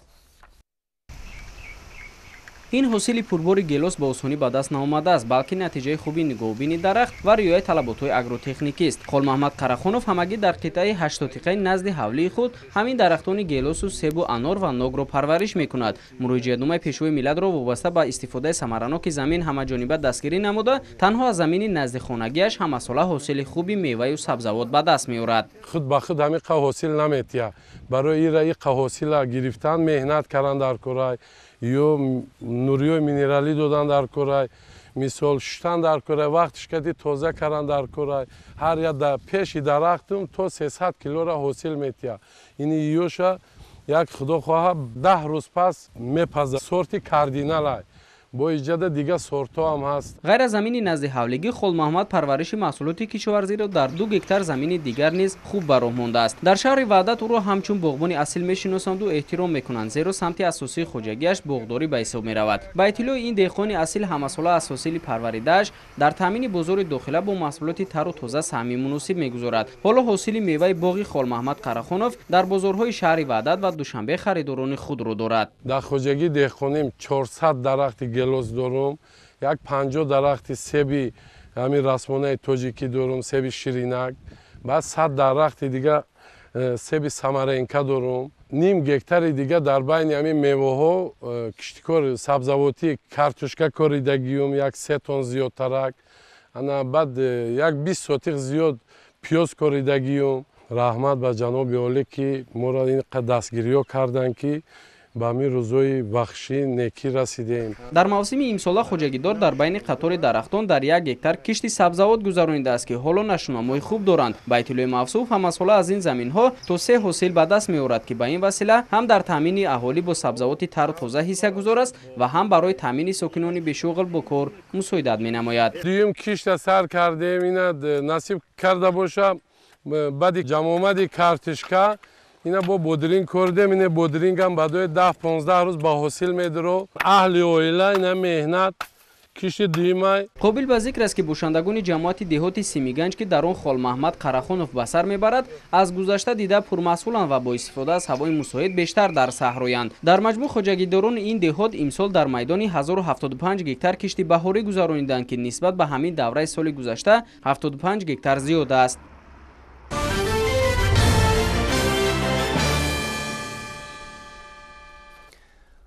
Ин ҳосили пурбори гелос ба осонӣ ба даст наомадааст, балки натиҷаи хуби нигоҳубини дарахт ва риояи талаботҳои агротехникист. Холмаҳмад Қарахонов ҳамагӣ дар қитъаи 8 тиқаи назди ҳавлии худ ҳамин дарахтони гелосу себу анор ва ногро парвариш мекунад. Муроҷиатномаи Пешвои миллатро вобаста ба истифодаи самараноки замин ҳамаҷониба дастгирӣ намуда, танҳо аз замини назди хонагиаш ҳамасола ҳосили хуби меваю сабзавот ба даст меорад. Худ ба худ ҳамин қа ҳосил наметиҳад. Барои ира иқа ҳосила гирифтан меҳнат кардан дар корай, ё нуриҳои минералӣ додан дар корай, мисол шуштан дар корай, вақтиш кади тоза кардан дар корай. Ҳар як пеши дарахтум то 300 килора ҳосил метиҳад. Ини ёша як худо хоҳа 10 рӯз пас мепаза. Сорти кардиналай, бо иҷада дига сортҳо ҳам ҳаст. Ғайр аз замини назди ҳавлигӣ, Холмаҳмад парвариши маҳсулоти кишоварзиро дар 2 гектар замини дигар низ хуб ба роҳ мондааст. Дар шаҳри Ваҳдат ӯро ҳамчун боғбони асил мешиносанду эҳтиром мекунанд, зеро самти асосии хоҷагиаш боғдорӣ ба ҳисоб меравад. Ба иттилои ин деҳқони асил, ҳамасола аз ҳосили парваридааш дар таъмини бозори дохила бо маҳсулоти тару тоза саҳми муносиб мегузорад. Ҳоло ҳосили меваи боғи Холмаҳмад Қарахонов дар бозорҳои шаҳри Ваҳдат ва Душанбе харидорони худро дорад. Дар хоҷагии деҳқоним 400 дарахти гелос дорум, як 50 дарахти себи ҳамин расмонаи тоҷикӣ дорум, себи ширинак, баъд 100 дарахти дига себи самаренка дорум, ним гектари дига дар байни ҳамин меваҳо киштикор сабзавотӣ, картошка коридагиюм, як 3 тонн зиёдтарак, ана баъд як 20 сотиқ зиёд пиёз коридагиюм. Раҳмат ба ҷаноби олӣ, ки моро ин қадр дастгириҳо карданд, ки Ба ҳамин рӯзҳои бахшӣ некӣ расидем. Дар мавсими имсола хоҷагидор дар байни қатори дарахтон дар 1 гектар кишти сабзавот гузаронидааст, ки ҳоло нашунамои хуб доранд. Ба иттилои мавсуф, ҳамасола аз ин заминҳо то 3 ҳосил ба даст меорад, ки ба ин васила ҳам дар таъмини аҳолӣ бо сабзавоти тару тоза ҳиссагузор аст ва ҳам барои таъмини сокинони бешуғл бо кор мусоидат менамояд. Дуюм кишта сар кардем, ина насиб карда боша, баъди ҷамъомади картишка ина бо бодринг кордем, ина бодрингам баъдои 10-15 рӯз ба ҳосил медиро. Аҳли оила ина меҳнат кишти дуюмай. Қобил ба зикр аст, ки бошандагони ҷамоати деҳоти Симиганҷ, ки дар он Холмаҳмад Қарахонов ба сар мебарад, аз гузашта дида пурмасъуланд ва бо истифода аз ҳавои мусоид бештар дар саҳроянд. Дар маҷмӯъ хоҷагидорони ин деҳот имсол дар майдони 1075 гектар кишти баҳорӣ гузарониданд, ки нисбат ба ҳамин давраи соли гузашта 75 гектар зиёд аст.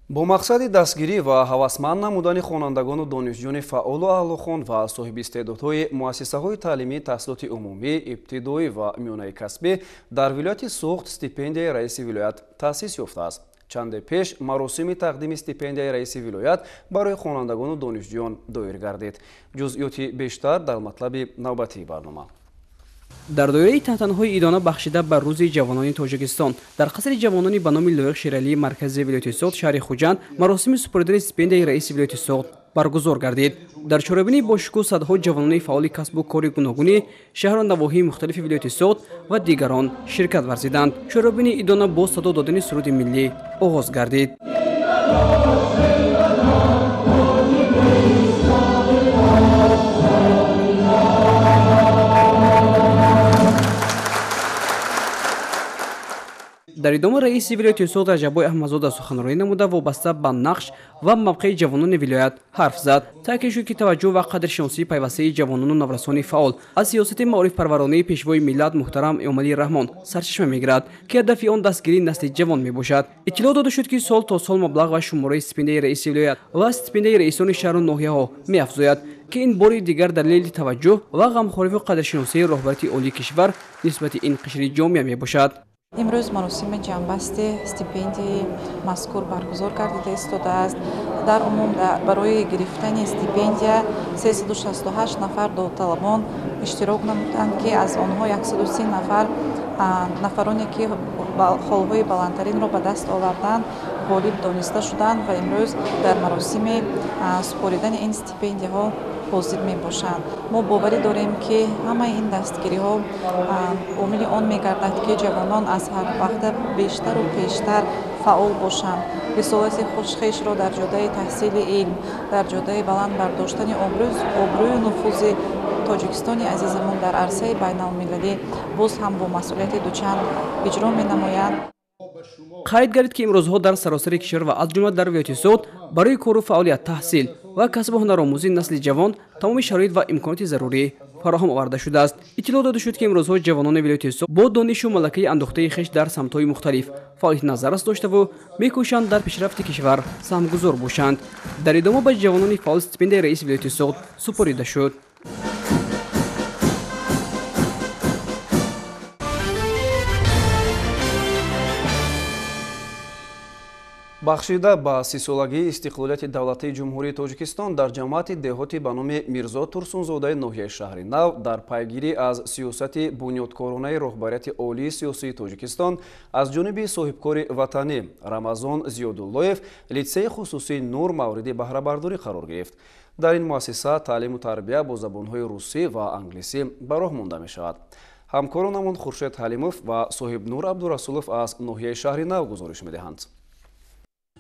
Бо мақсади дастгирӣ ва ҳавасманд намудани хонандагону донишҷӯёни фаъолу аҳлухон ва соҳиби истеъдодҳои муассисаҳои таълимии таҳсилоти умумӣ, ибтидоӣ ва миёнаи касбӣ дар вилояти Суғд стипендияи раиси вилоят таъсис ёфтааст. Чанде пеш маросими тақдими стипендияи раиси вилоят барои хонандагону донишҷӯён доир гардид. Ҷузъиёти бештар дар матлаби навбатии барнома. Дар доираи тантанаҳои идона бахшида ба Рӯзи ҷавонони Тоҷикистон дар қасри ҷавонони ба номи Лоиқ Шералии маркази вилояти Суғд шаҳри Хуҷанд маросими супоридани стипендияи раиси вилояти Суғд баргузор гардид. Дар чорабинии бошукӯҳ садҳо ҷавонони фаъоли касбу кори гуногуни шаҳру навоҳии мухталифи вилояти Суғд ва дигарон ширкат варзиданд. Чорабинии идона бо садо додани суруди миллӣ оғоз гардид. Дар идома раиси вилояти Суғд Раҷаббой Аҳмадзода суханронӣ намуда вобаста ба нақш ва мавқеи ҷавонони вилоят ҳарф зад. Таъкид шуд, ки таваҷҷӯҳ ва қадршиносии пайвастаи ҷавонону наврасони фаъол аз сиёсати маорифпарваронаи пешвои миллат муҳтарам Эмомалӣ Раҳмон сарчашма мегирад, ки ҳадафи он дастгирии насли ҷавон мебошад. Иттилоъ дода шуд, ки сол то сол маблағ ва шумораи стипендияи раиси вилоят ва стипендияи раисони шаҳру ноҳияҳо меафзояд, ки ин бори дигар далели таваҷҷӯҳ ва ғамхориву қадршиносии роҳбарияти олии кишвар нисбати ин қишри ҷомеа мебошад. Имрӯз маросими ҷамъбасти стипендияи мазкур баргузор гардида истодааст. Дар умум барои гирифтани стипендия 368 нафар довталабон иштирок намуданд, ки аз онҳо 130 нафар нафароне ки холҳои баландтаринро ба даст оварданд ғолиб дониста шуданд ва имрӯз дар маросими супоридани ин стипендияҳо ҳозир мебошанд. Мо боварӣ дорем, ки ҳамаи ин дастгириҳо омили он мегардад, ки ҷавонон аз ҳар вақта бештару пештар фаъол бошанд, рисолати хешро дар ҷодаи таҳсили илм, дар ҷодаи баланд бардоштани обрӯю нуфузи Тоҷикистони азизамон дар арсаи байналмилалӣ боз ҳам бо масъулияти дучанд иҷро менамоянд. Қайд гардид, ки имрӯзҳо дар саросари кишвар ва аз ҷумла дар вилояти Суғд барои кору фаъолият, таҳсил ва касбу ҳунаромӯзии насли ҷавон тамоми шароит ва имконоти зарурӣ фароҳам оварда шудааст. Иттилоъ дода шуд, ки имрӯзҳо ҷавонони вилояти Суғд бо донишу малакаи андохтаи хеш дар самтҳои мухталиф фаъолияти назаррас доштаву мекӯшанд дар пешрафти кишвар саҳмгузор бошанд. Дар идома ба ҷавонони фаъол стипендияи раиси вилояти Суғд супорида шуд. Бахшида ба 30-солагии истиқлолияти давлатии Ҷумҳурии Тоҷикистон дар ҷамоати деҳоти ба номи Мирзо Турсунзодаи ноҳияи Шаҳри Нав дар пайгирӣ аз сиёсати бунёдкоронаи роҳбарияти олии сиёсии Тоҷикистон аз ҷониби соҳибкори ватанӣ Рамазон Зиёдуллоев литсеи хусусии Нур мавриди баҳрабардорӣ қарор гирифт. Дар ин муассиса таълиму тарбия бо забонҳои русӣ ва англисӣ ба роҳ монда мешавад. Ҳамкоронамон Хуршед Ҳалимов ва Соҳибнур Абдурасулов аз ноҳияи Шаҳри Нав гузориш медиҳанд.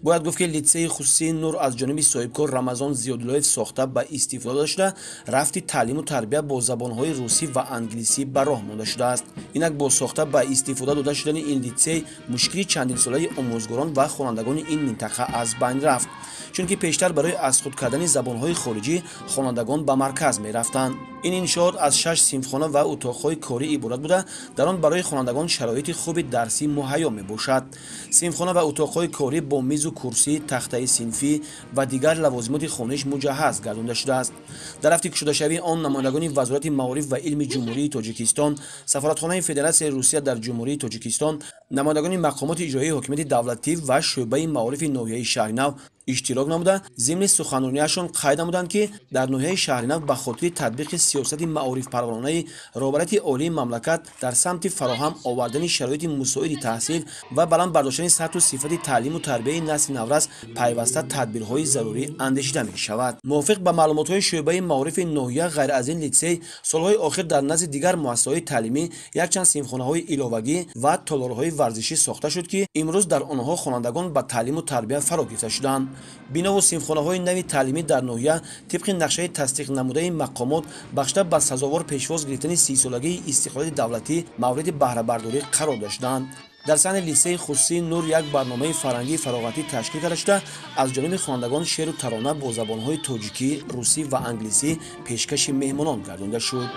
Бояд гуфт, ки литсеи хусусии Нур аз ҷониби соҳибкор Рамазон Зиёдуллоев сохта ба истифода дода шуда, рафти таълиму тарбия бо забонҳои русӣ ва англисӣ ба роҳ монда шудааст. Инак бо сохта ба истифода дода шудани ин литсей мушкили чандинсолаи омӯзгорон ва хонандагони ин минтақа аз байн рафт, чунки пештар барои аз худ кардани забонҳои хориҷӣ хонандагон ба марказ мерафтанд. Ин иншоот аз 6 синфхона ва утоқҳои корӣ иборат буда, дар он барои хонандагон шароити хуби дарсӣ муҳайё мебошад. Синфхона ва утоқҳои корӣ бо мизу курсӣ, тахтаи синфӣ ва дигар лавозимоти хониш муҷаҳҳаз гардонда шудааст. Дар рафти кушодашавии он намояндагони Вазорати маориф ва илми Ҷумҳурии Тоҷикистон, Сафоратхонаи Федератсияи Русия дар Ҷумҳурии Тоҷикистон, Намояндагони мақомоти иҷроияи ҳокимияти давлатӣ ва шӯъбаи маорифи ноҳияи Шаҳринав иштирок намуда, зимни суханрониашон қайд намуданд, ки дар ноҳияи Шаҳринав ба хотири татбиқи сиёсати маорифпарваронаи роҳбарияти олии мамлакат дар самти фароҳам овардани шароити мусоиди таҳсил ва баланд бардоштани сатҳу сифати таълиму тарбияи насли наврас пайваста тадбирҳои зарурӣ андешида мешавад. Мувофиқ ба маълумотҳои шӯъбаи маорифи ноҳия, ғайр аз ин литсей солҳои охир дар назди дигар муассисаҳои таълимӣ якчанд синфхонаҳои иловагӣ ва толорҳои варзишӣ сохта шуд, ки имрӯз дар онҳо хонандагон ба таълиму тарбия фаро гирифта шуданд. Бинову синфхонаҳои нави таълимӣ дар ноҳия тибқи нақшаи тасдиқ намудаи мақомот бахшида ба сазовор пешвоз гирифтани 30-солагии истиқлолияти давлатӣ мавриди баҳрабардорӣ қарор дода шуданд. Дар саҳни литсеи хусусии Нур як барномаи фарҳангии фароғатӣ ташкил карда шуда, аз ҷониби хонандагон шеъру тарона бо забонҳои тоҷикӣ, русӣ ва англисӣ пешкаши меҳмонон гардонида шуд.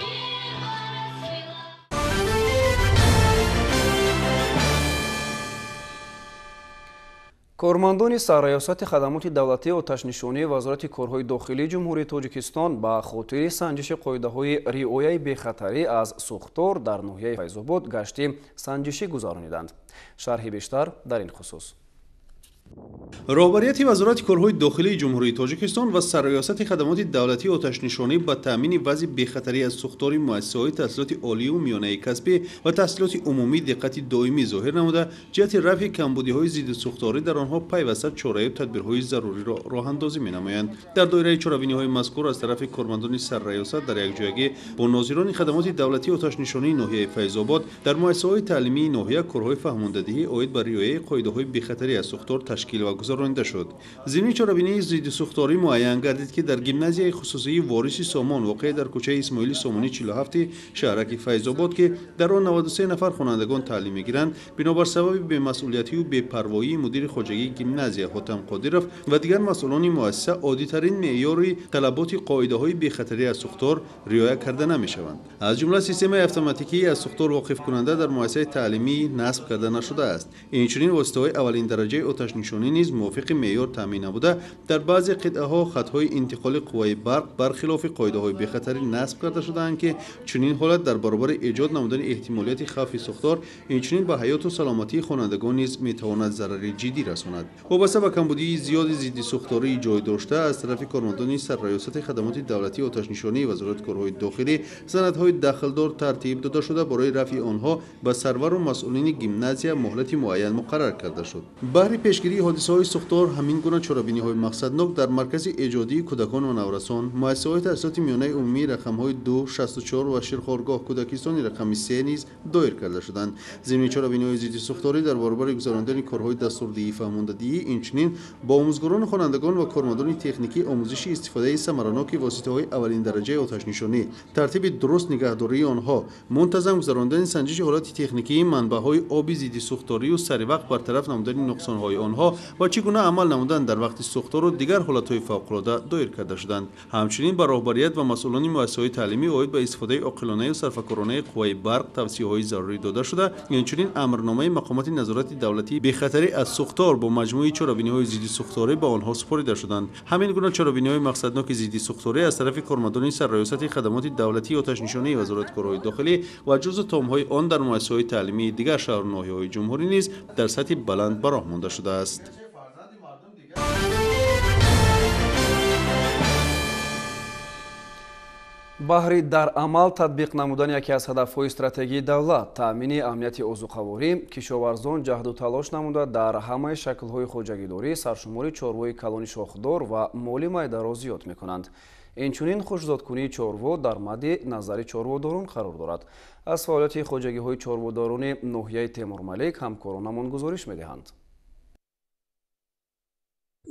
Кормандони Сарраёсати хадамоти давлатии оташнишонии Вазорати корҳои дохилии Ҷумҳурии Тоҷикистон ба хотири санҷиши қоидаҳои риояи бехатарӣ аз сӯхтор дар ноҳияи Файзобод гашти санҷишӣ гузарониданд. Шарҳи бештар дар ин хусус. Роҳбарияти Вазорати корҳои дохилии Ҷумҳурии Тоҷикистон ва Сарраёсати хадамоти давлатии оташнишонӣ ба таъмини вазъи бехатарӣ аз сӯхтори муассисаҳои таҳсилоти олию миёнаи касбӣ ва таҳсилоти умумӣ диққати доимӣ зоҳир намуда, ҷиҳати рафъи камбудиҳои зидди сӯхторӣ дар онҳо пайваста чораю тадбирҳои заруриро роҳандозӣ менамоянд. Дар доираи чорабиниҳои мазкур аз тарафи кормандони Сарраёсат дар якҷоягӣ бо нозирони хадамоти давлатии оташнишонии ноҳияи Файзобод дар муассисаҳои таълимии ноҳия корҳои фаҳмондадиҳӣ оид ба риояи қоидаҳои бехатарӣ аз сӯхтор ташкил ва гузаронида шуд. Зимни чорабинии зидди сӯхторӣ муайян гардид, ки дар гимназияи хусусии Вориси Сомон воқеъ дар кӯчаи Исмоили Сомонӣ 47 шаҳраки Файзобод, ки дар он 93 нафар хонандагон таълим мегиранд, бинобар сабаби бемасъулиятию бепарвоии мудири хоҷагии гимназия Ҳотам Қодиров ва дигар масъулони муассиса оддитарин меъёри талаботи қоидаҳои бехатарӣ аз сӯхтор риоя карда намешаванд. Аз ҷумла системаи автоматикии аз сӯхтор воқифкунанда дар муассисаи таълимӣ насб карда нашудааст. Инчунин воситаҳои аввалин дараҷаи оташнишонӣ низ мувофиқи меъёр таъмин набуда, дар баъзе қитъаҳо хатҳои интиқоли қувваи барқ бархилофи қоидаҳои бехатарӣ насб карда шудаанд, ки чунин ҳолат дар баробари эҷод намудани эҳтимолияти хавфи сӯхтор инчунин ба ҳаёту саломатии хонандагон низ метавонад зарари ҷиддӣ расонад. Вобаста ба камбудии зиёди зидди сӯхтории ҷой дошта аз тарафи кормандони Сарраёсати хадамоти давлатии оташнишонии Вазорати корҳои дохилӣ санадҳои дахлдор тартиб дода шуда, барои рафъи онҳо ба сарвару масъулини гимназия муҳлати муайян муқаррар карда шуд. Баҳри пешгирии ҳодисаҳои сӯхтор ҳамин гуна чорабиниҳои мақсаднок дар маркази эҷодии кӯдакон ва наврасон, муассисаҳои таҳсилоти миёнаи умумии рақамҳои 2, 64 ва Ширхоргоҳ кӯдакистони рақами 3 низ доир карда шуданд. Зимни чорабиниҳои зидди сӯхторӣ дар баробари гузарондани корҳои дастурдиҳӣ фаҳмондадиҳӣ, инчунин бо омӯзгорону хонандагон ва кормандони техникӣ омӯзиши истифодаи самараноки воситаҳои аввалин дараҷаи оташнишонӣ, тартиби дуруст нигаҳдории онҳо, мунтазам гузарондани санҷиши ҳолати техникии манбаъҳои оби зидди сӯхторию саривақт бартараф намудани нуқсонҳои онҳо ва чӣ гуна амал намудан дар вақти сӯхтору дигар ҳолатҳои фавқулода доир карда шуданд. Ҳамчунин ба роҳбарият ва масъулони муассисаҳои таълимӣ оид ба истифодаи оқилонаю сарфакоронаи қувваи барқ тавсияҳои зарурӣ дода шуда, инчунин амрномаи мақомоти назорати давлатии бехатарӣ аз сӯхтор бо маҷмӯи чорабиниҳои зидди сӯхторӣ ба онҳо супорида шуданд. Ҳамин гуна чорабиниҳои мақсадноки зидди сӯхторӣ аз тарафи кормандони Сарраёсати хадамоти давлатии оташнишонии Вазорати корҳои дохилӣ ва ҷузъу томҳои он дар муассисаҳои таълимии дигар шаҳру ноҳияҳои ҷумҳурӣ низ дар сатҳи баланд ба роҳ монда шудааст. Баҳри дар амал татбиқ намудани яке аз ҳадафҳои стратегии давлат, таъмини амнияти озуқаворӣ, кишоварзон ҷаҳду талош намуда дар ҳамаи шаклҳои хоҷагидорӣ саршумори чорвои калони шохдор ва моли майдаро зиёд мекунанд. Инчунин хушзодкунии чорво дар мадди назари чорводорон қарор дорад. Аз фаъолияти хоҷагиҳои чорводорони ноҳияи Темурмалик ҳамкоронамон гузориш медиҳанд.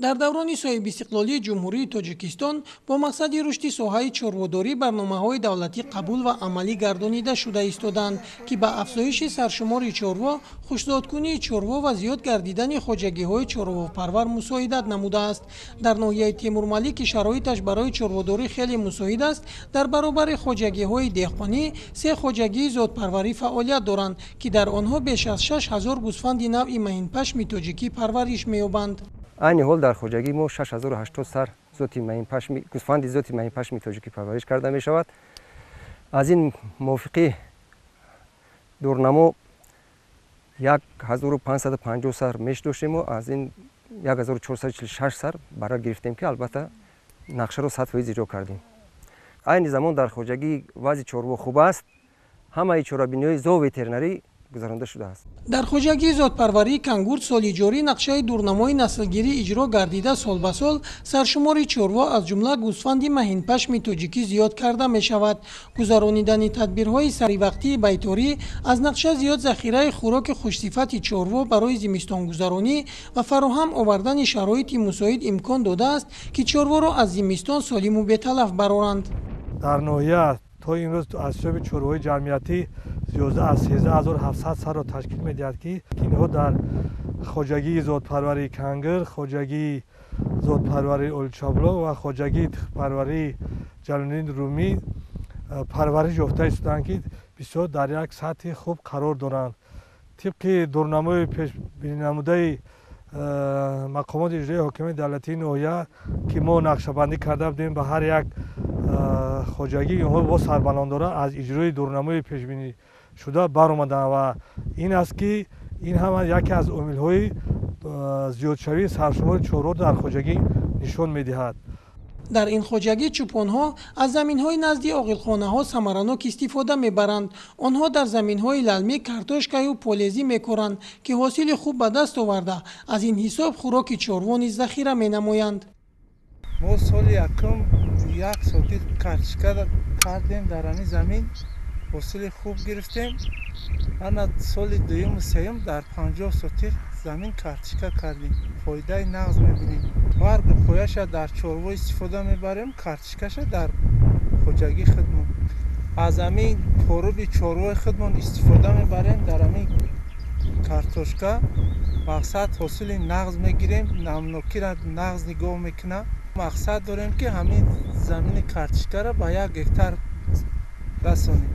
Дар даврони соҳибистиқлолии Ҷумҳурии Тоҷикистон бо мақсади рушди соҳаи чорводорӣ барномаҳои давлатӣ қабул ва амалӣ гардонида шуда истоданд, ки ба афзоиши саршумори чорво, хушзодкунии чорво ва зиёд гардидани хоҷагиҳои чорвопарвар мусоидат намудааст. Дар ноҳияи Темурмалик, ки шароиташ барои чорводорӣ хеле мусоид аст, дар баробари хоҷагиҳои деҳқонӣ се хоҷагии зодпарварӣ фаъолият доранд, ки дар онҳо беш аз 6000 гӯсфанди навъи маҳинпашми тоҷикӣ парвариш меёбанд. Айни ҳол дар хоҷагии мо 6080 сар зоти маҳинпашми гӯсфанди зоти маҳинпашми тоҷикӣ парвариш карда мешавад. Аз ин мувофиқи дурнамо 1550 сар меш доштему, аз ин 1446 сар бара гирифтем, ки албатта нақшаро 100% иҷро кардем. Айни замон дар хоҷагӣ вазъи чорво хуб аст, ҳамаи чорабиниҳои зооветеринарӣ гузаронда шудааст. Дар хоҷагии зотпарварии Кангурт соли ҷорӣ нақшаи дурнамои наслгирӣ иҷро гардида, сол ба сол саршумори чорво, аз ҷумла гӯсфанди маҳинпашми тоҷикӣ, зиёд карда мешавад. Гузаронидани тадбирҳои саривақтии байторӣ, аз нақша зиёд захираи хӯроки хушсифати чорво барои зимистонгузаронӣ ва фароҳам овардани шароити мусоид имкон додааст, ки чорворо аз зимистон солиму беталаф бароранд. Дар ноҳия то имрӯз аз ҳисоби чорвоҳои ҷамъиятӣ зиёда аз 13700 сарро ташкил медиҳад, ки инҳо дар хоҷагии зотпарварии Кангир, хоҷагии зотпарварии Оличабло ва хоҷагии парварии Ҷалолиддин Румӣ парвариш ёфта истоданд, ки бисёр дар як сатҳи хуб қарор доранд. Тибқи дурнамои пешбининамудаи мақомоти иҷроии ҳокимияти давлатии ноҳия, ки мо нақшабандӣ карда будем, ба ҳар як хоҷагӣ инҳо бо сарбаланддора аз иҷрои дурнамои пешбинӣ шуда баромаданд ва ин аст, ки ин ҳама яке аз омилҳои зиёдшавии саршумори чорво дар хоҷагӣ нишон медиҳад. Дар ин хоҷагӣ чӯпонҳо аз заминҳои назди оғилхонаҳо самаранок истифода мебаранд. Онҳо дар заминҳои лалмӣ картошкаю полезӣ мекоранд, ки ҳосили хуб ба даст оварда, аз ин ҳисоб хӯроки чорво низ захира менамоянд. Мо соли якум як сотих картошка кардем, дар ҳамин замин ҳосили хуб гирифтем. Ана соли дуюму сеюм дар 50 сотих замин картошка кардем, фоидаи нағз мебинем. Баргу пояша дар чорво истифода мебарем, картошкаша дар хоҷагии худмон. Аз ҳамин поруби чорвои худмон истифода мебарем дар ҳамин картошка. Мақсад ҳосили нағз мегирем, намнокиро нағз нигоҳ мекунам. Мақсад дорем, ки ҳамин замини картошкаро ба 1 гектар расонем.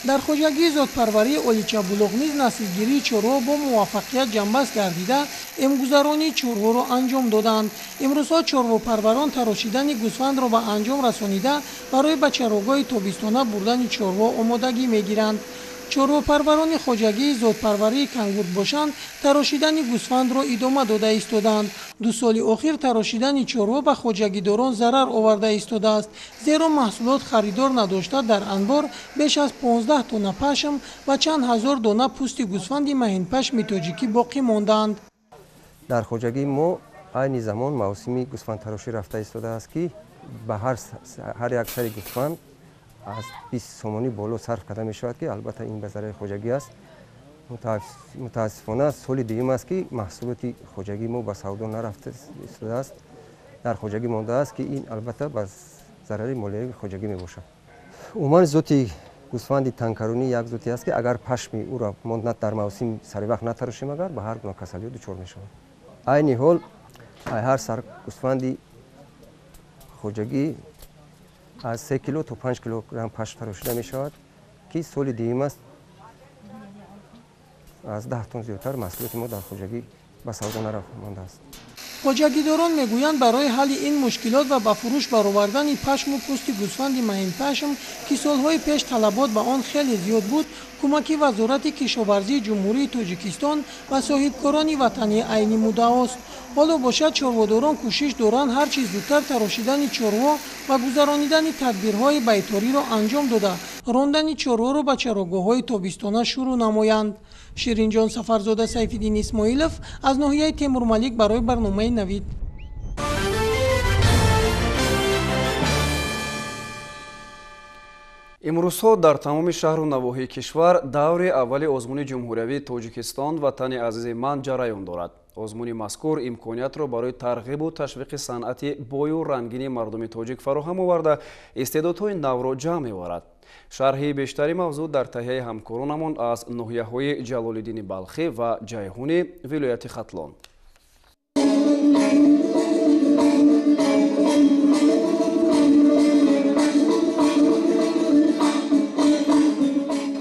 Дар хоҷагии зотпарварии Оличабулоқ низ наслгирии чорво бо муваффақият ҷамъбаст гардида, эмгузаронии чорворо анҷом доданд. Имрӯзҳо чорвопарварон тарошидани гӯсфандро ба анҷом расонида, барои ба чарогоҳи тобистона бурдани чорво омодагӣ мегиранд. Чорвопарварони хоҷагии зотпарварии Кангурт бошанд, тарошидани гӯсфандро идома дода истодаанд. 2 соли охир тарошидани чорво ба хоҷагидорон зарар оварда истодааст, зеро маҳсулот харидор надошта, дар анбор беш аз 15 тонна пашм ва чанд ҳазор дона пӯсти гӯсфанди маҳинпашми тоҷикӣ боқӣ мондаанд. Дар хоҷагии мо айни замон мавсими гӯсфандтарошӣ рафта истодааст, ки ба ҳар як сари гӯсфанд аз 20 сомонӣ боло сарф карда мешавад, ки албатта ин ба зарари хоҷагӣ аст. Мутаассифона соли дуюм аст, ки маҳсулоти хоҷагии мо ба савдо нарафта истодааст, дар хоҷагӣ мондааст, ки ин албатта ба зарари молиявии хоҷагӣ мебошад. Умуман зоти гӯсфанди танкаронӣ як зоте аст, ки агар пашми ӯро мо дар мавсим саривақт натарошем, агар ба ҳар гуна касалиҳо дучор мешавад. Айни ҳол ҳар сар гӯсфанди хоҷагӣ аз 3 кило то 5 килограмм пашм тарошида мешавад, ки соли дуюм аст аз 10 тонн зиёдтар маҳсулоти мо дар хоҷагӣ ба савдо нарафта мондааст. Хоҷагидорон мегӯянд, барои ҳалли ин мушкилот ва ба фурӯш баровардани пашму пӯсти гӯсфанди маҳинпашм, ки солҳои пеш талабот ба он хеле зиёд буд, кӯмаки Вазорати кишоварзии Ҷумҳурии Тоҷикистон ва соҳибкорони ватанӣ айни муддаост. Ҳоло бошад, чорводорон кӯшиш доранд ҳар чиз зудтар тарошидани чорво ва гузаронидани тадбирҳои байториро анҷом дода, рондани чорворо ба чарогоҳҳои тобистона шурӯъ намоянд. Ширинҷон Сафарзода, Сайфиддин Исмоилов аз ноҳияи Темурмалик барои барномаи Навид. Имрӯзҳо дар тамоми шаҳру навоҳии кишвар даври аввали озмуни ҷумҳуриявии Тоҷикистон «Ватани азизи ман» ҷараён дорад. Озмуни мазкур имкониятро барои тарғибу ташвиқи санъати бою рангини мардуми тоҷик фароҳам оварда, истеъдодҳои навро ҷамъ меоварад. Шарҳи бештари мавзӯъ дар таҳияи ҳамкоронамон аз ноҳияҳои Ҷалолиддини Балхӣ ва Ҷайҳуни вилояти Хатлон.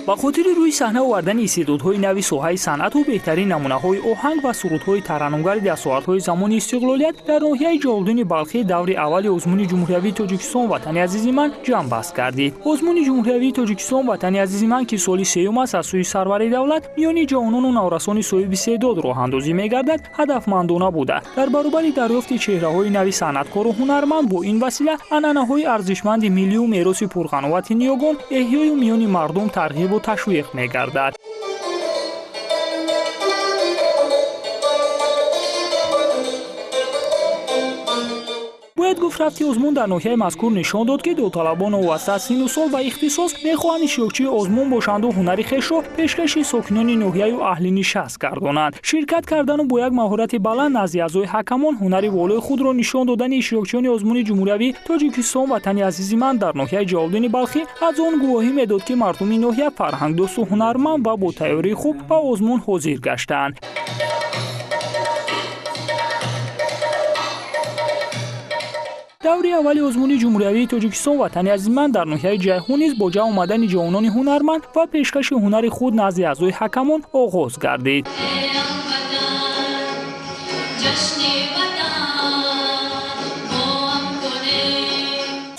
Ба хотири рӯи саҳна овардани истеъдодҳои нави соҳаи санъату беҳтарин намунаҳои оҳанг ва сурудҳои тараннумгари дастовардҳои замони истиқлолият дар ноҳияи Ҷалолиддини Балхӣ даври аввали озмуни ҷумҳуриявии Тоҷикистон «Ватани азизи ман» ҷамъбаст гардид. Озмуни ҷумҳуриявии Тоҷикистон «Ватани азизи ман», ки соли сеюм аст аз сӯи сарвари давлат миёни ҷавонону наврасони соҳиби истеъдод роҳандозӣ мегардад, ҳадафмандона буда, дар баробари дарёфти чеҳраҳои нави санъаткору ҳунарманд бо ин васила анъанаҳои арзишманди миллию мероси пурғановати ниёгон эҳёю миёни мардум тарғибу ташвиқ мегардад. Бояд гуфт, рафти озмун дар ноҳияи мазкур нишон дод, ки довталабон новобаста аз синну сол ва ихтисос мехоҳанд иштирокчии озмун бошанду ҳунари хешро пешкаши сокинони ноҳияю аҳли нишаст гардонанд. Ширкат кардану бо як маҳорати баланд назди аъзои ҳакамон ҳунари волои худро нишон додани иштирокчиёни озмуни ҷумҳуриявии Тоҷикистон «Ватани азизи ман» дар ноҳияи Ҷалолиддини Балхӣ аз он гувоҳӣ медод, ки мардуми ноҳия фарҳангдӯсту ҳунарманд ва бо тайёрии хуб ба озмун ҳозир гаштаанд. Даври аввали озмуни ҷумҳуриявии Тоҷикистон «Ватани азизи ман» дар ноҳияи Ҷайҳун низ бо ҷамъ омадани ҷавонони ҳунарманд ва пешкаши ҳунари худ назди аъзои ҳакамон оғоз гардид.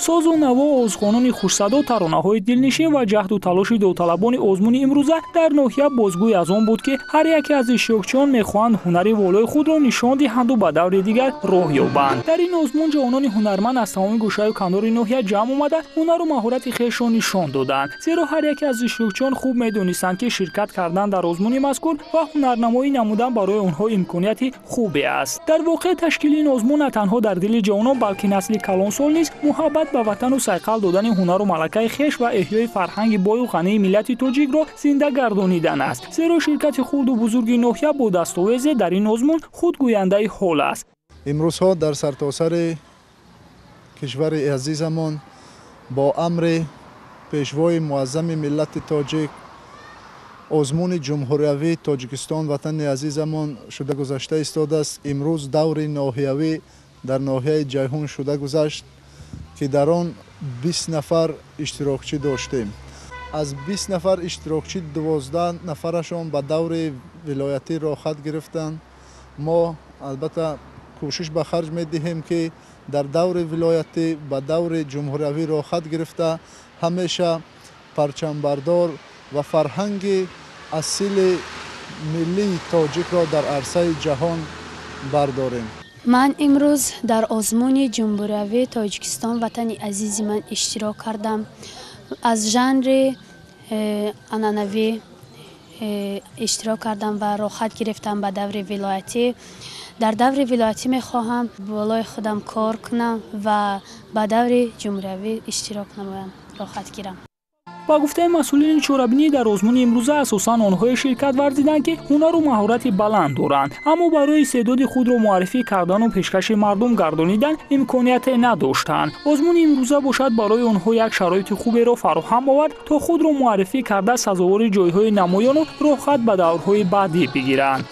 Созу наво, овозхонони хушсадо, таронаҳои дилнишин ва ҷаҳду талоши довталабони озмуни имрӯза дар ноҳия бозгӯй аз он буд, ки ҳар яке аз иштирокчиён мехоҳанд ҳунари волои худро нишон диҳанду ба даври дигар роҳ ёбанд. Дар ин озмун ҷавонони ҳунарманд аз тамоми гӯшаю канори ноҳия ҷамъ омада ҳунару маҳорати хешро нишон доданд, зеро ҳар яке аз иштирокчиён хуб медонистанд, ки ширкат кардан дар озмуни мазкур ва ҳунарнамоӣ намудан барои онҳо имконияти хубе аст. Дар воқеъ ташкили ин озмун на танҳо дар дили ҷавонон, балки насли калонсол низ муҳаббат ба ватану сайқал додани ҳунару малакаи хеш ва эҳёи фарҳанги бою ғании миллати тоҷикро зинда гардонидан аст, зеро ширкати хурду бузурги ноҳия бо дастовезе дар ин озмун худгӯяндаи ҳол аст. Имрӯзҳо дар сартосари кишвари азизамон бо амри пешвои муаззами миллати тоҷик озмуни ҷумҳуриявии Тоҷикистон «Ватани азизамон» шуда гузашта истодааст. Имрӯз даври ноҳиявӣ дар ноҳияи Ҷайҳун шуда гузашт, ки дар он 20 нафар иштирокчӣ доштем. Аз 20 нафар иштирокчӣ 12 нафарашон ба даври вилоятӣ роҳхат гирифтанд. Мо албатта кӯшиш ба харҷ медиҳем, ки дар даври вилоятӣ ба даври ҷумҳуриявӣ роҳхат гирифта ҳамеша парчамбардор ва фарҳанги асили миллии тоҷикро дар арсаи ҷаҳон бардорем. Ман имрӯз дар озмуни ҷумҳуриявии Тоҷикистон «Ватани азизи ман» иштирок кардам. Аз жанри анъанавӣ иштирок кардам ва роҳхат гирифтам ба даври вилоятӣ. Дар даври вилоятӣ мехоҳам болои худам кор кунам ва ба даври ҷумҳуриявӣ иштирок намоям, роҳхат гирам. Ба гуфтаи масъулини чорабинӣ, дар озмуни имрӯза асосан онҳое ширкат варзиданд, ки ҳунару маҳорати баланд доранд, аммо барои истеъдоди худро муаррифӣ кардану пешкаши мардум гардонидан имконияте надоштанд. Озмуни имрӯза бошад барои онҳо як шароити хуберо фароҳам овард, то худро муаррифӣ карда сазовори ҷойҳои намоёну роҳхат ба даврҳои баъдӣ бигиранд.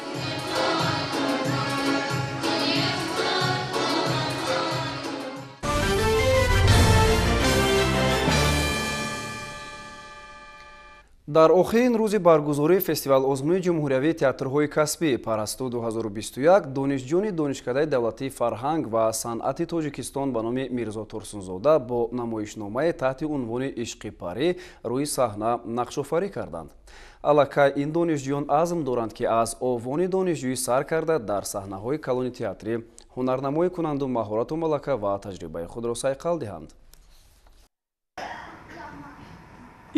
Дар охирин рӯзи баргузории фестивал озмуни ҷумҳуриявии театрҳои касбӣ «Парасту 2021» донишҷӯёни Донишкадаи давлатии фарҳанг ва санъати Тоҷикистон ба номи Мирзо Турсунзода бо намоишномае таҳти унвони «Ишқи парӣ» рӯи саҳна нақшофарӣ карданд. Аллакай ин донишҷӯён азм доранд, ки аз овони донишҷӯӣ сар карда дар саҳнаҳои калони театрӣ ҳунарнамоӣ кунанду маҳорату малака ва таҷрибаи худро сайқал диҳанд.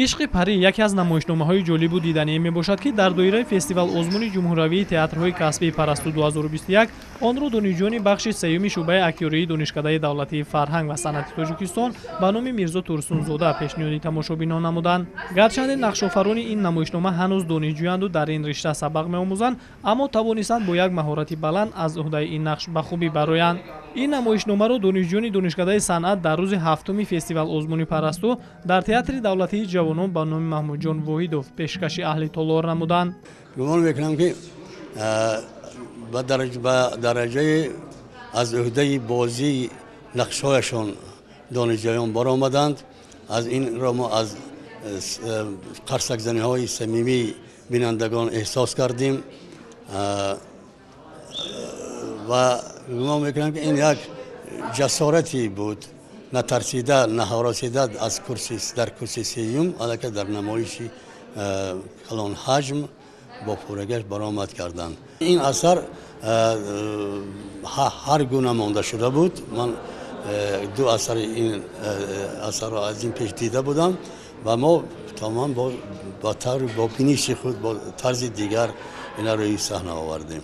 Ишқи парӣ яке аз намоишномаҳои ҷолибу дидание мебошад, ки дар доираи фестивал озмуни ҷумҳуриявии театрҳои касбии «Парасту 2021» онро донишҷӯёни бахши сеюми шӯъбаи актёрии Донишкадаи давлатии фарҳанг ва санъати Тоҷикистон ба номи Мирзо Турсунзода пешниҳоди тамошобинон намуданд. Гарчанде нақшофарони ин намоишнома ҳанӯз донишҷӯянду дар ин ришта сабақ меомӯзанд, аммо тавонистанд бо як маҳорати баланд аз ӯҳдаи ин нақш ба хубӣ бароянд. Ин намоишномаро донишҷӯёни Донишкадаи санъат дар рӯзи ҳафтуми фестивал озмуни «Парасту» дар театри давлатии ҷавонон ба номи Маҳмудҷон Воҳидов пешкаши аҳли толор намуданд. Гумон мекунам, ки ба дараҷаи аз ӯҳдаи бозии нақшҳояшон донишҷӯён баромаданд. Аз инро мо аз қарсакзаниҳои самимии бинандагон эҳсос кардем ва гумон мекунам, ки ин як ҷасорате буд, натарсида, наҳоросида аз курси дар курси сеюм аллакай дар намоиши калонҳаҷм бо пуррагаш баромад карданд. Ин асар ҳар гуна монда шуда буд. Ман ду асари ин асарро аз ин пеш дида будам ва мо тамом бо таври бо биниши худ, бо тарзи дигар ина рӯи саҳна овардем.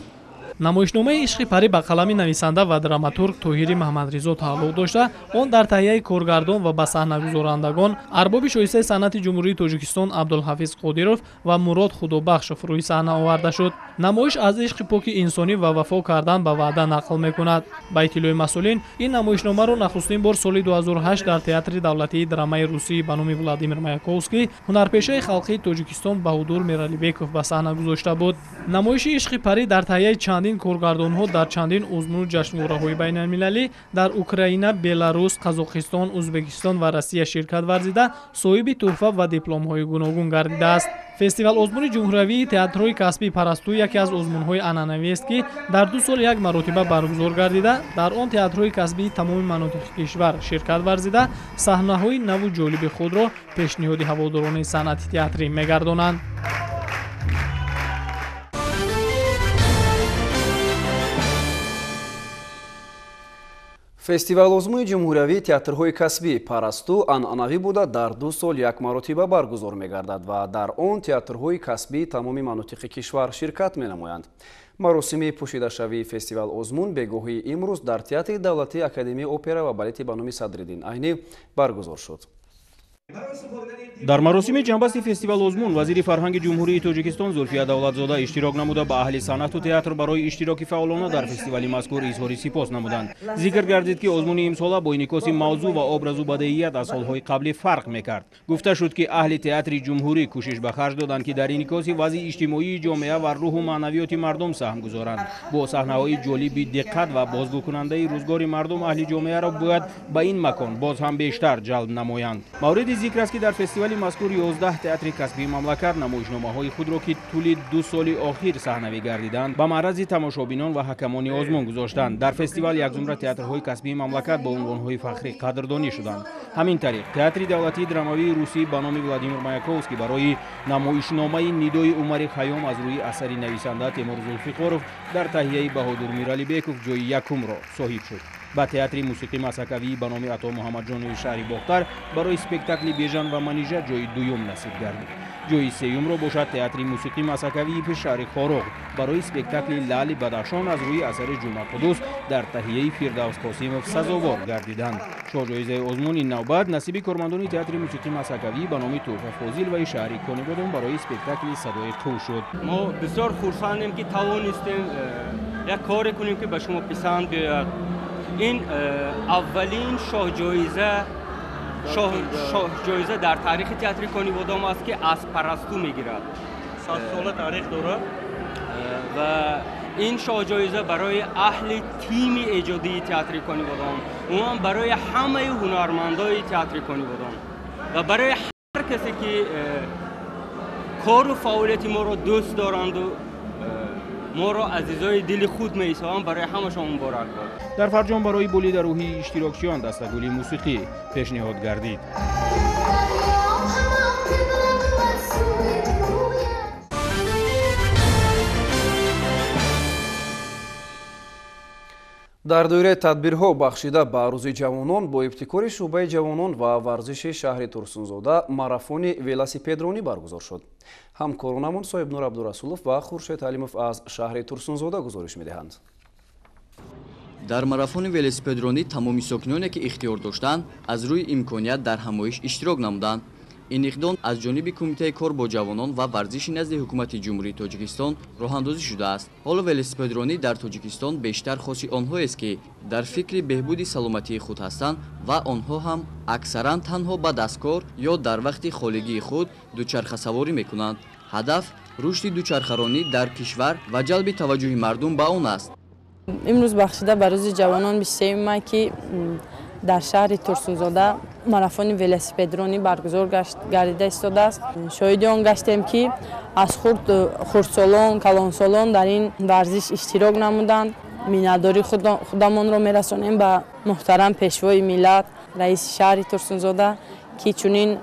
Намоишномаи Ишқи парӣ ба қалами нависанда ва драматург Тоҳири Маҳмадризо тааллуқ дошта, он дар таҳияи коргардон ва ба саҳнагузорандагон арбоби шоистаи санъати Ҷумҳурии Тоҷикистон Абдулҳафиз Қодиров ва Мурод Худобахшов рӯи саҳна оварда шуд. Намоиш аз ишқи поки инсонӣ ва вафо кардан ба ваъда нақл мекунад. Ба иттилои масъулин, ин намоишномаро нахустин бор соли 2008 дар Театри давлатии драмаи русӣ ба номи Владимир Маяковский ҳунарпешаи халқии Тоҷикистон Баҳодур Мералибеков ба саҳна гузошта буд. Намоиши Ишқи парӣ дар таҳияи чандин коргардонҳо дар чандин озмуну ҷашнвораҳои байналмилалӣ дар Украина, Беларус, Қазоқистон, Ӯзбекистон ва Россия ширкат варзида, соҳиби тӯҳфа ва дипломҳои гуногун гардидааст. Фестивал озмуни ҷумҳуриявии театрҳои касбии Парасту яке аз озмунҳои анъанавиест, ки дар 2 сол як маротиба баргузор гардида, дар он театрҳои касбии тамоми манотиқи кишвар ширкат варзида, саҳнаҳои наву ҷолиби худро пешниҳоди ҳаводорони санъати театрӣ мегардонанд. Фестивал озмуни ҷумҳуриявии театрҳои касбӣ Парасту анъанавӣ буда, дар 2 сол як маротиба баргузор мегардад ва дар он театрҳои касбии тамоми манотиқи кишвар ширкат менамоянд. Маросими пӯшидашавии фестивал озмун бегоҳии имрӯз дар Театри давлатии Академияи опера ва балети ба номи Садриддин Айнӣ баргузор шуд. Дар маросими ҷанбасти фестивал озмун вазири фарҳанги Ҷумҳурии Тоҷикистон Зулфия Давлатзода иштирок намуда, ба аҳли санъату театр барои иштироки фаъолона дар фестивали мазкур изҳори сипос намуданд. Зикр гардид, ки озмуни имсола бо инъикоси мавзӯъ ва образу бадеият аз солҳои қаблӣ фарқ мекард. Гуфта шуд, ки аҳли театри ҷумҳурӣ кӯшиш ба харҷ доданд, ки дар инъикоси вазъи иҷтимоии ҷомеа ва рӯҳу маънавиёти мардум саҳм гузоранд. Бо саҳнаҳои ҷолиби диққат ва бозгӯкунандаи рӯзгори мардум аҳли ҷомеаро бояд ба ин макон боз ҳам бештар ҷалб намоянд. Мавриди зикр аст, ки дар фестивали мазкур 11 театри касбии мамлакат намоишномаҳои худро, ки тӯли 2 соли охир саҳнавӣ гардиданд, ба маърази тамошобинон ва ҳакамони озмун гузоштанд. Дар фестивал як зумра театрҳои касбии мамлакат бо унвонҳои фахрӣ қадрдонӣ шуданд. Ҳамин тариқ Театри давлатии драмавии русӣ ба номи Владимир Маяковский барои намоишномаи Нидои Умари Хайём аз рӯи асари нависанда Темур Зулфиқоров дар таҳияи Баҳодур Миралибеков ҷои якумро соҳиб шуд. Ба Театри мусиқӣ масакавии ба номи Ато Муҳаммадҷонови шаҳри Бохтар барои спектакли Бежан ва Манижа ҷои дуюм насиб гардид. Ҷои сеюмро бошад Театри мусиқӣ масакавии шаҳри Хоруғ барои спектакли Лаъли Бадахшон аз рӯи асари Ҷумъа Қудус дар таҳияи Фирдавс Қосимов сазовор гардиданд. Шоҳҷоизаи озмуни навбат насиби кормандони Театри мусиқӣ масакавӣ ба номи Тӯҳфа Фозиловаи шаҳри Конибодом барои спектакли Садои қӯ шуд. Мо бисёр хурсандем, ки тавонистем як коре кунем, ки ба шумо писанд биёяд. Ин аввалин шоҳҷоиза дар таърихи театри Конибодом аст, ки аз Парасту мегирад. 100 сола таърих дорад. Ва ин шоҳҷоиза барои аҳли тими эҷодии театри Конибодом, умуман барои ҳамаи ҳунармандои театри Конибодом ва барои ҳар касе, ки кору фаъолияти моро дӯст доранду моро азизои дили худ меҳисобанд, барои ҳамашон муборак бод. Дар фарҷом барои болида рӯҳии иштирокчиён дастагули мусиқӣ пешниҳод гардид. Дар доираи тадбирҳо бахшида ба Рӯзи ҷавонон бо ибтикори шӯъбаи ҷавонон ва варзиши шаҳри Турсунзода марафони велосипедронӣ баргузор шуд. Ҳамкоронамон Соҳибнур Абдурасулов ва Хуршед Ҳалимов аз шаҳри Турсунзода гузориш медиҳанд. Дар марафони велосипедронӣ тамоми сокиноне, ки ихтиёр доштанд, аз рӯи имконият дар ҳамоиш иштирок намуданд. Ин иқдом аз ҷониби Кумитаи кор бо ҷавонон ва варзиши назди Ҳукумати Ҷумҳурии Тоҷикистон роҳандозӣ шудааст. Ҳоло велосипедронӣ дар Тоҷикистон бештар хоси онҳоест, ки дар фикри беҳбуди саломатии худ ҳастанд ва онҳо ҳам аксаран танҳо ба дасткор ё дар вақти холигии худ дучархасаворӣ мекунанд. Ҳадаф рушди дучархаронӣ дар кишвар ва ҷалби таваҷҷӯҳи мардум ба он аст. Имрӯз бахшида ба Рӯзи ҷавонон 23 май, ки Дар шаҳри Турсунзода марафони велосипедронӣ баргузор гардида истодааст. Шоҳиди он гаштем, ки аз хурдсолон, калонсолон дар ин варзиш иштирок намуданд. Миннатдории худамонро мерасонем ба муҳтарам пешвои миллат, раиси шаҳри Турсунзода, ки чунин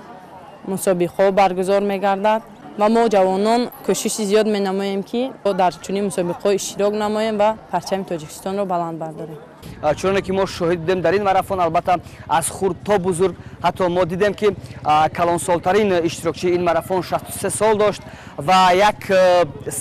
мусобиқаҳо баргузор мегардад ва мо ҷавонон кӯшиши зиёд менамоем, ки дар чунин мусобиқаҳо иштирок намоем ва парчами Тоҷикистонро баланд бардорем. Чуноне ки мо шоҳид будем дар ин марафон, албатта аз хурд то бузург, ҳатто мо дидем, ки калонсолтарин иштирокчии ин марафон 63 сол дошт ва як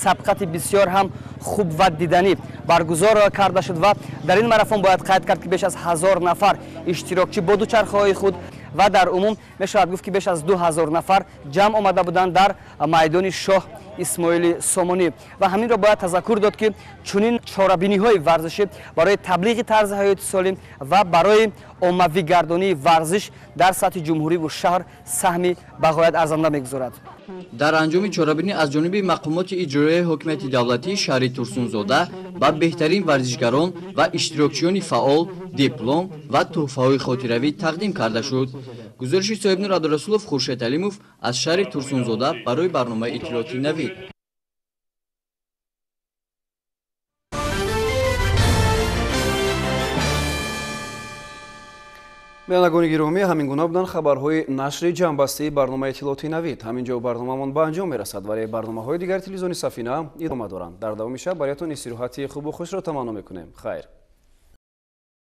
сабқати бисёр ҳам хуб ва диданӣ баргузор карда шуд. Ва дар ин марафон бояд қайд кард, ки беш аз 1000 нафар иштирокчӣ бо дучархаҳои худ ва дар умум мешавад гуфт, ки беш аз 2000 нафар ҷамъ омада буданд дар майдони Шоҳ Исмоили Сомонӣ. Ва ҳаминро бояд тазаккур дод, ки чунин чорабиниҳои варзишӣ барои таблиғи тарзи ҳаёти солим ва барои оммавигардонии варзиш дар сатҳи ҷумҳуриву шаҳр саҳми бағоят арзанда мегузорад. Дар анҷоми чорабинӣ аз ҷониби мақомоти иҷроияи ҳокимияти давлатии шаҳри Турсунзода ба беҳтарин варзишгарон ва иштирокчиёни фаъол диплом ва тӯҳфаҳои хотиравӣ тақдим карда шуд. Гузориши Соҳибнур Абдурасулов, Хуршед Алимов аз шаҳри Турсунзода барои барномаи иттилоотии Навид. Бинандагони гиромӣ, ҳамин гуна буданд хабарҳои нашри ҷамъбастии барномаи иттилоотии Навид. Ҳамин ҷо барномаамон ба анҷом мерасад, вале барномаҳои дигари телевизиони Сафина идома доранд. Дар давоми шаб бароятон истироҳати хубу хушро таманно мекунем. Хайр.